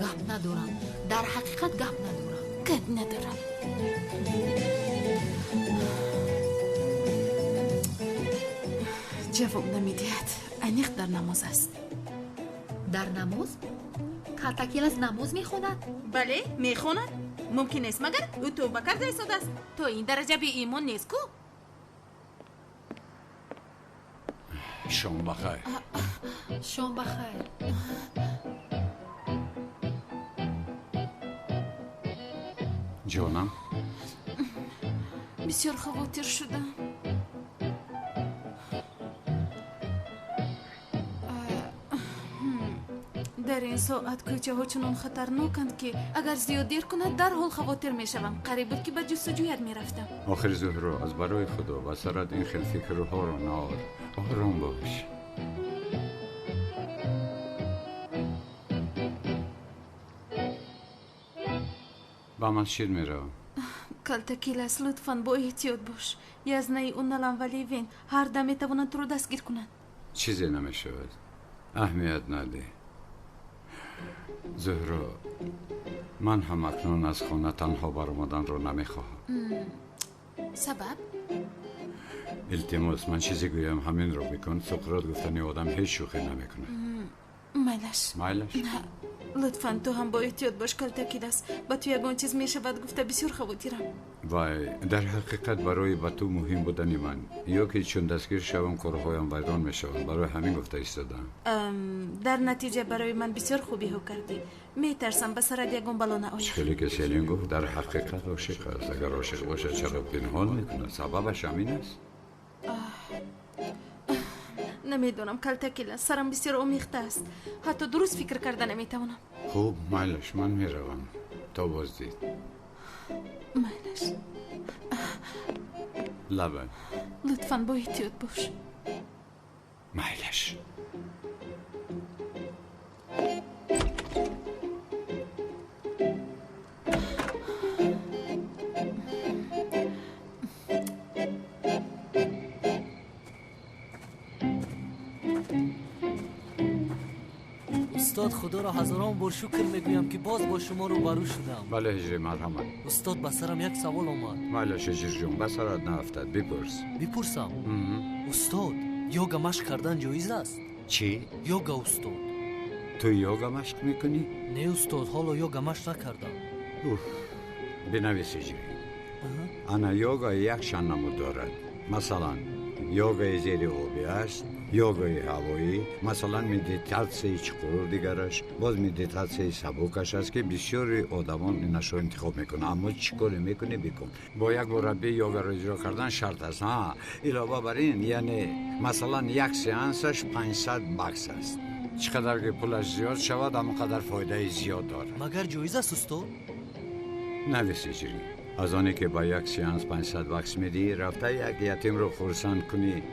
Гап надорам. Дар ҳақиқат гап надорам. Гап надорам. Ҷавоб намедиҳад. Аниқ дар намоз аст. Дар намоз? Калтакелас намоз мехонад? Бале, мехонад. Мумкин нест, магар ӯ тавба карда истодааст. То ин дараҷа беимон нест ку? Шом бахайр. Шом бахайр. Ҷонам, бисёр хавотир шудам. Дар ин соат кӯчаҳо чунон хатарноканд, ки агар зиёд дер кунад, дарҳол хавотир мешавам. Қариб буд, ки ба ҷустуҷӯят мерафтам. Охир Зуҳро, аз барои худо ба сарат ин хел фикрҳоро наор. Ором бош. Ба масҷид меравам. Калтакелас, лутфан бо эҳтиёт бош. Язнаи Уналам ва Левен ҳар дам метавонанд туро дастгир кунанд. Чизе намешавад, аҳамият надеҳ. Зуҳро, ман ҳам акнун аз хона танҳо баромаданро намехоҳам. Сабаб? Илтимос, ман чизе гӯям, ҳаминро бикун. Суқрот гуфтани одам ҳеҷ шӯхӣ намекунад. Майлаш. Майлаш? Лутфан ту ҳам бо эҳтиёт бош, Калтакелас. Ба ту ягон чиз мешавад гуфта бисёр хавотирам. Вай, дар ҳақиқат барои ба ту муҳим будани ман ё ки чун дастгир шавам корҳоям вайрон мешаванд, барои ҳамин гуфта истодам. Дар натиҷа барои ман бисёр хубиҳо кардӣ. Метарсам ба сарат ягон бало наояд. Хеле ки Селин гуфт, дар ҳақиқат ошиқ аст. Агар ошиқ бошад, чаро пинҳон мекунад? Сабабаш ҳамин аст. Намедонам, Калтакелас, сарам бисёр омехта аст. Ҳатто дуруст фикр карда наметавонам. Хуб, майлаш, ман меравам. То боздид. Майлаш. Лабай. Лутфан бо эҳтиёт бош. Майлаш. Устод, худоро ҳазорон бор шукр мегӯям, ки боз бо шумо рӯбарӯ шудам. Бале, ҳиҷри, марҳамат. Устод, ба сарам як савол омад. Майлаш, ҳиҷрҷон, ба сарат наафтад, бипурс. Бипурсам? Устод, йога машқ кардан ҷоиз аст? Чӣ? Йога, устод. Ту йога машқ мекунӣ? Не, устод, ҳоло йога машқ накардам. Уф, бинавис, ҳиҷрӣ. Ана йога якчанд намуд дорад. Масалан, йогаи зери обӣ аст, йогаи ҳавоӣ, масалан, медитатсияи чуқур дигараш, боз медитатсияи сабукаш аст, ки бисёри одамон инашро интихоб мекунанд. Аммо чӣ коре мекунӣ, бикун. Бо як мураббӣ йогаро иҷро кардан шарт аст. Ҳа, илова бар ин, яъне масалан, як сеансаш 500 бакс аст. Чӣ қадар ки пулаш зиёд шавад, ҳамон қадар фоидаи зиёд дорад. Магар ҷоиз аст, устод? Навис, иҷрӣ. Аз оне ки ба як сеанс 500 бакс медиҳӣ, рафта як ятимро хурсанд кунӣ,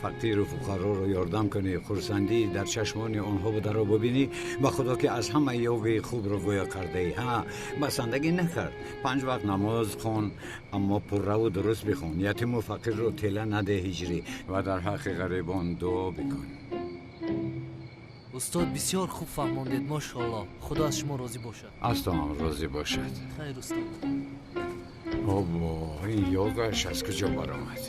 фақиру фуқароро ёрдам кунӣ, хурсандӣ дар чашмони онҳо бударо бубинӣ, ба худо ки аз ҳама йогаи хубро гӯё кардаӣ. Ҳа, басандагӣ накард. 5 вақт намоз хон, аммо пурраву дуруст бихон. Ятиму фақирро тела надеҳ, ҳиҷрӣ, ва дар ҳаққи ғарибон дуо бикун. Устод, бисёр хуб фаҳмондед, мошоаллоҳ. Худо аз шумо розӣ бошад. Аз ту ҳам розӣ бошад. Хайр, устод. Обо, ин йогааш аз куҷо баромад?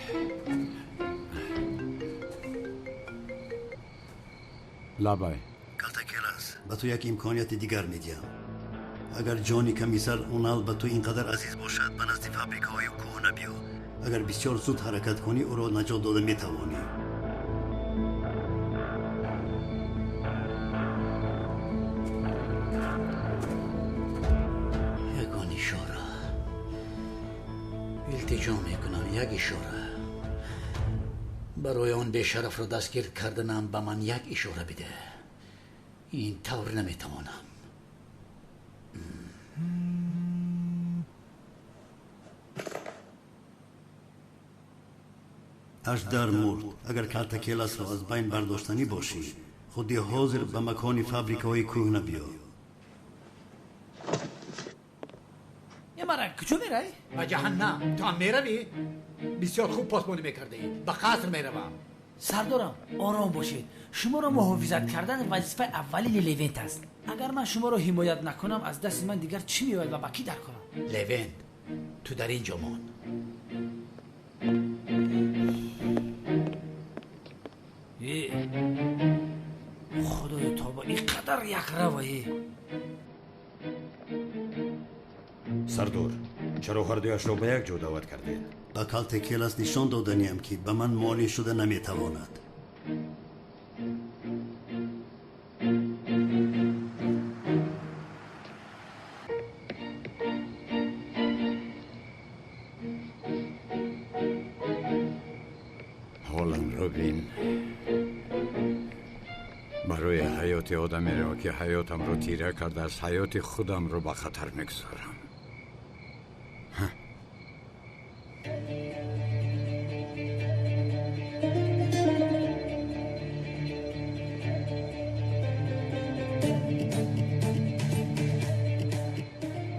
Лабай. Калтакелас, ба ту як имконияти дигар медиҳам. Агар ҷони комиссар Унал ба ту ин қадар азиз бошад, ба назди фабрикаҳои кӯҳна биё. Агар бисёр зуд ҳаракат кунӣ, ӯро наҷот дода метавонӣ. Ягон ишора. Илтиҷо мекунам, як ишора. Барои он бешарафро дастгир карданам ба ман як ишора биде. Ин тавр наметавонам. Аждар мурд. Агар Калтакеласро аз байн бардоштанӣ бошӣ, худи ҳозир ба макони фабрикаҳои кӯҳна биё. Мара, куҷо мерай? Ба ҷаҳаннам. Ту ҳам меравӣ? Бисёр хуб посбонӣ мекардаӣ. Ба қаср меравам. Сардорам, ором бошед. Шуморо муҳофизат кардан вазифаи аввалини Левент аст. Агар ман шуморо ҳимоят накунам, аз дасти ман дигар чӣ меояд ва ба кӣ дар кунам? Левент, ту дар ин ҷо мон. Худоё тоба, ин қадар якравае. Сардор, чаро ҳардуяшро ба як ҷо даъват кардед? Ба Калтакелас нишон доданиям, ки ба ман монеъ шуда наметавонад. Ҳоламро бин. Барои ҳаёти одамеро, ки ҳаётамро тира кардааст, ҳаёти худамро ба хатар мегузорам.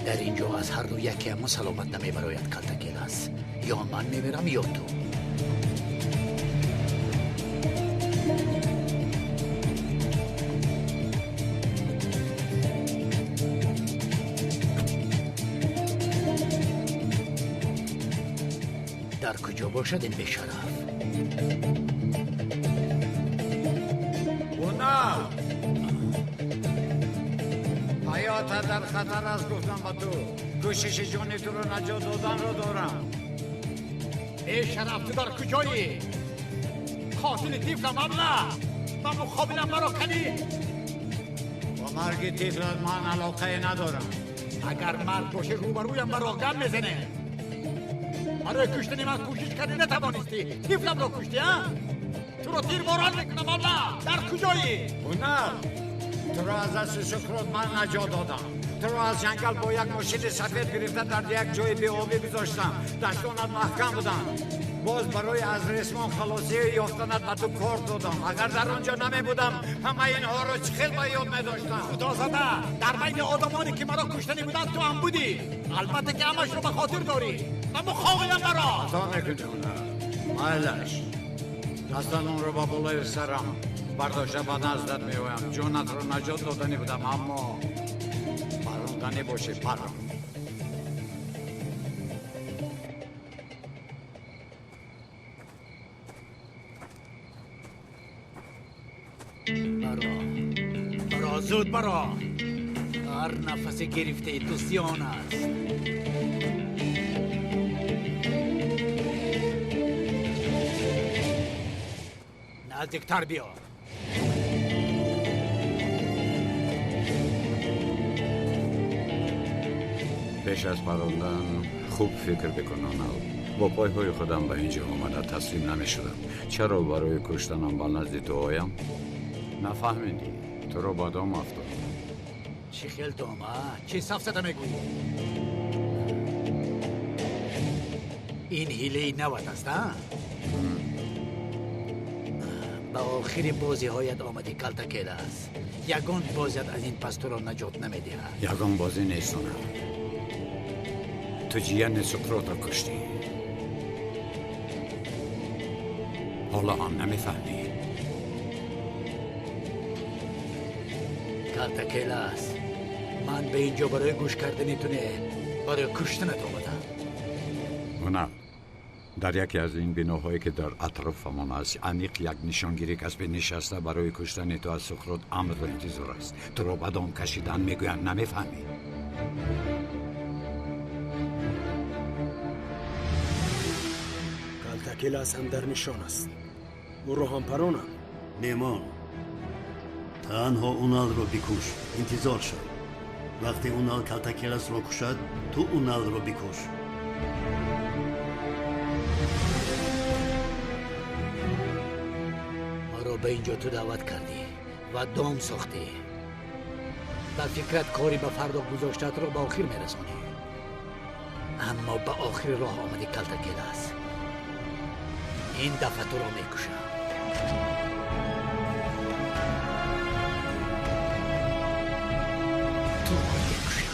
Дар ин ҷо аз ҳар ду якеамо саломат намебарояд, Калтакелас. Ё ман мемирам, ё ту. Дар куҷо бошад ин бешараф? Унал! Ҳаётат дар хатар аст, гуфтам ба ту. Кӯшиши ҷони туро наҷот доданро дорам. Бешараф, ту дар куҷоӣ? Қотили тифлам, абла! Ба муқобилам маро кадӣ! Бо марги тифлат ман алоқае надорам. Агар мард бошӣ, рӯбарӯям маро гап мезанӣ. Барои куштани ман кӯшиш кардӣ, натавонистӣ. Тифламро куштӣ, а? Туро тирборон мекунам, аллоҳ! Дар куҷоӣ? Унал, туро аз дасти Суқрот ман наҷот додам. Туро аз ҷангал бо як мошини сафед гирифта дар як ҷои беобӣ гузоштам. Дастонат маҳкам буданд. Боз барои аз ресмон халосӣ ёфтанат ба ту кор додам. Агар дар он ҷо намебудам, ҳамаи инҳоро чӣ хел ба ёд медоштам? Худо зада, дар байни одамоне ки маро куштанӣ буданд ту ҳам будӣ. Албатта ки ҳамашро ба хотир дорӣ. Аммо хоҳиям маро. Хато мекунӣ, Унал. Майлаш. Дастанонро ба болои сарам бардошта ба наздат меоям. Ҷонатро наҷот доданӣ будам, аммо паронданӣ бошӣ, парон. Баро, баро, зуд баро. Ҳар нафасе гирифтаи ту зиён аст. Наздиктар биё. Пеш аз парондан хуб фикр бикун, Унал. Бо пойҳои худам ба ин ҷо омада таслим намешудам. Чаро барои куштанам ба назди ту оям? Нафаҳмидӣ, туро ба дом афтод. Чӣ хел дом, а? Чӣ сафсата мегӯӣ? Ин ҳилаи нават аст, а? Ба охири бозиҳоят омадӣ, Калтакелас. Ягон бозият аз ин пас туро наҷот намедиҳад. Ягон бозӣ нест, Унал. Ту ҷияни Суқротро куштӣ. Ҳоло ҳам намефаҳмӣ. Калтакелас, ман ба ин ҷо барои гӯш кардани ту не, барои куштанат омадам. Унал, дар яке аз ин биноҳое ки дар атрофамон аст, аниқ як нишонгири касбӣ нишаста барои куштани ту аз Суқрот амрро интизор аст. Туро ба дом кашидан мегӯянд, намефаҳмӣ? Калтакелас ҳам дар нишон аст. Ӯро ҳам паронам. Меҳмон, танҳо Уналро бикуш, интизор шав. Вақте Унал Калтакеласро кушад, ту Уналро бикуш. Маро ба ин ҷо ту даъват кардӣ ва дом сохтӣ. Ба фикрат кори ба фардо гузоштаатро ба охир мерасонӣ. Аммо ба охири роҳ омадӣ, Калтакелас. Ин дафъа туро мекушам. Туро мекушам.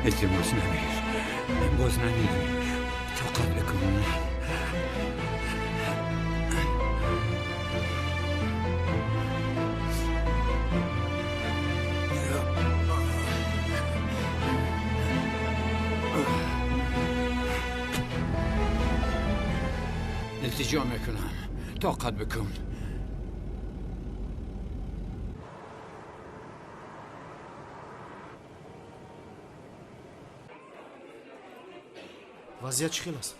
Илтимос, намир. Боз намирӣ. Тоқат бикун. Илтиҷо мекунам. Тоқат бикун. Вазъият чӣ хел аст?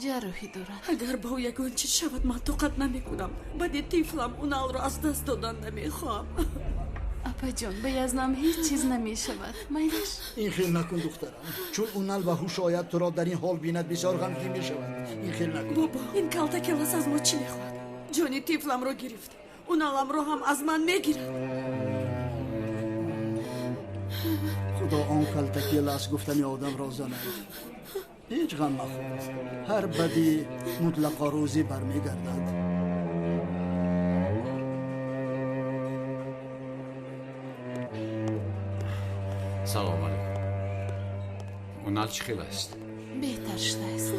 Ҷарроҳӣ дорад. Агар ба ӯ ягон чиз шавад, ман тоқат намекунам. Баъди тифлам Уналро аз даст додан намехоҳам. Апаҷон, ба язнам ҳеҷ чиз намешавад. Майлаш? Ин хел накун, духтарам. Чун Унал ба ҳуш ояд, туро дар ин ҳол бинад, бисёр ғамгин мешавад. Ин хел накун. Бобо, ин Калтакелас аз мо чӣ мехоҳад? Ҷони тифламро гирифт. Уналамро ҳам аз ман мегирад. Худо он Калтакелас гуфтани одамро занад. Ҳеҷ ғам махӯр. Ҳар бадӣ мутлақо рӯзӣ бармегардад. Салом алейкум. Унал чӣ хел аст? Беҳтар шудааст.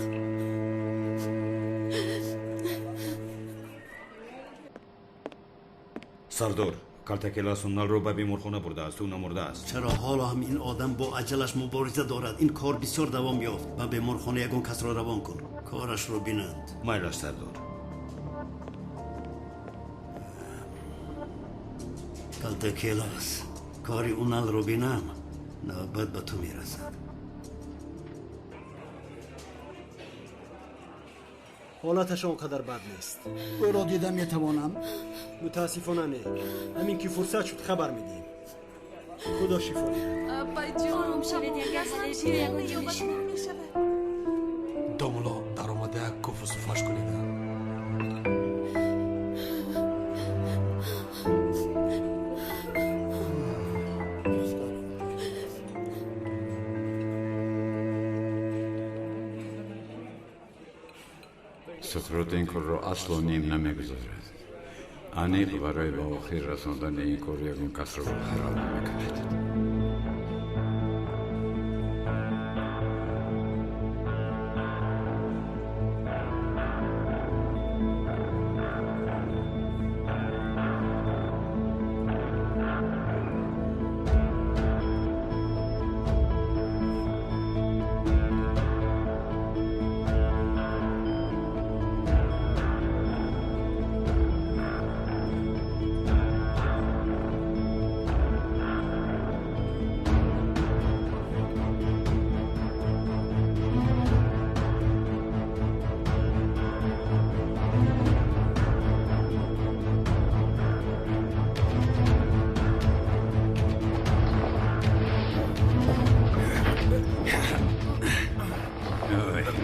Сардор, Калтакелас Уналро ба беморхона бурдааст. Ӯ намурдааст. Чаро ҳоло ҳам ин одам бо аҷалаш мубориза дорад? Ин кор бисёр давом ёфт. Ба беморхона ягон касро равон кун, корашро бинанд. Майлаш, сардор. Калтакелас, кори Уналро бинам, навбат ба ту мерасад. Ҳолаташ он қадар бад нест. Ӯро дида метавонам? Мутаассифона не. Ҳамин ки фурсат шуд хабар медиҳем. Худо шифо диҳад. Ором шавед, ягон ҷо. Домулло даромада як куфу суфаш кунед. Суқрот ин корро асло ним намегузорад. Аниқ барои ба охир расондани ин кор ягон касро ҳаром намекунад.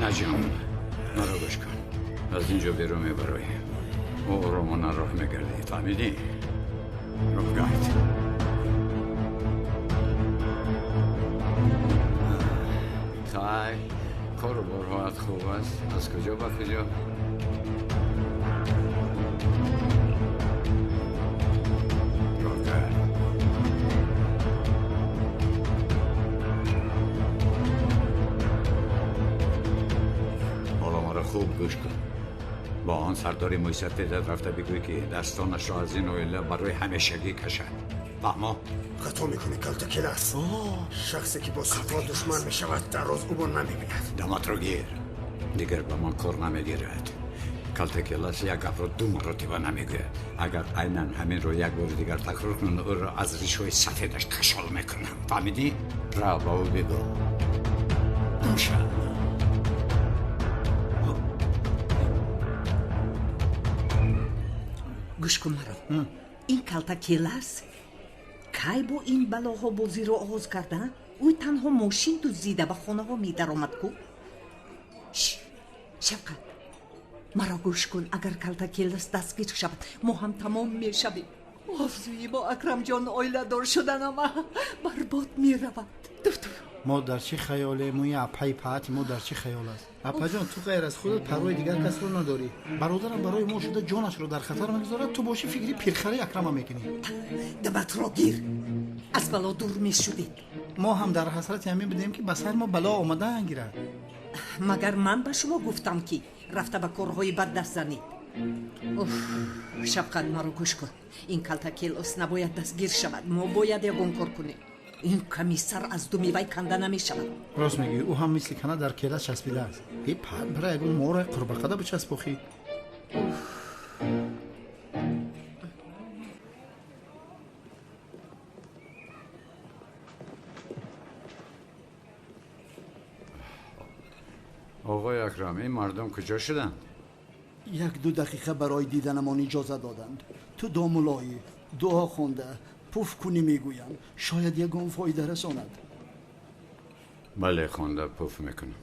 Наҷон, маро гӯш кун. Аз ин ҷо берун мебароем. Оромона роҳ мегардӣ, фаҳмидӣ? Роҳ гард. Хай, кору борҳоят хуб аст. Аз куҷо ба куҷо? Роҳ гард. Хуб гӯш кун. Бо он сардори мӯйсафедат рафта бигӯй, ки дастонашро аз ин оила барои ҳамешагӣ кашад. Фаҳмо? Хато мекунӣ, Калтакелас. Шахсе ки бо Суқрот душман мешавад, дар рӯз ӯро намебинад. Даматро гир. Дигар ба ман кор намегирад. Калтакелас як гапро ду маротиба намегӯяд. Агар айнан ҳаминро як бори дигар такрор кунад, ӯро аз ришҳои сафедаш кашол мекунам. Фаҳмидӣ? Рав ба ӯ бигӯ. Гӯша. Гӯш кун маро. Ин Калтакелас кай бо ин балоҳо бозиро оғоз карда? Ӯ танҳо мошин дуздида ба хонаҳо медаромад ку. Шавқат, маро гӯш кун. Агар Калтакелас дастгир шавад, мо ҳам тамом мешавем. Орзуи мо Акрамҷон оиладор шуданама барбод меравад. Мо дар чӣ хаёлем? Ӯи апаи паати мо дар чӣ хаёл аст? Апаҷон, ту ғайр аз худат парвои дигар касро надорӣ. Бародарам барои мо шуда ҷонашро дар хатар мегузорад, ту бошӣ фикри пирхари Акрама мекунӣ. Дабатро гир, аз бало дур мешудед. Мо ҳам дар ҳасрати ҳамин будем, ки ба сар мо бало омадан гирад. Магар ман ба шумо гуфтам, ки рафта ба корҳои бад даст занед? Шавқат, маро гӯш кун. Ин Калтакелос набояд дастгир шавад. Мо бояд ягон кор кунем. Ин комиссар аз думи вай канда намешавад. Рост мегӯӣ, ӯ ҳам мисли кана дар келас часпидааст. Е пар бира ягон мора қурбақада бичаспохӣ. Оғои Акрам, ин мардум куҷо шуданд? Як-ду дақиқа барои диданамон иҷоза доданд. Ту домулоӣ, дуо хонда пуф кунӣ мегӯям, шояд ягон фоида расонад. Бале, хонда пуф мекунам.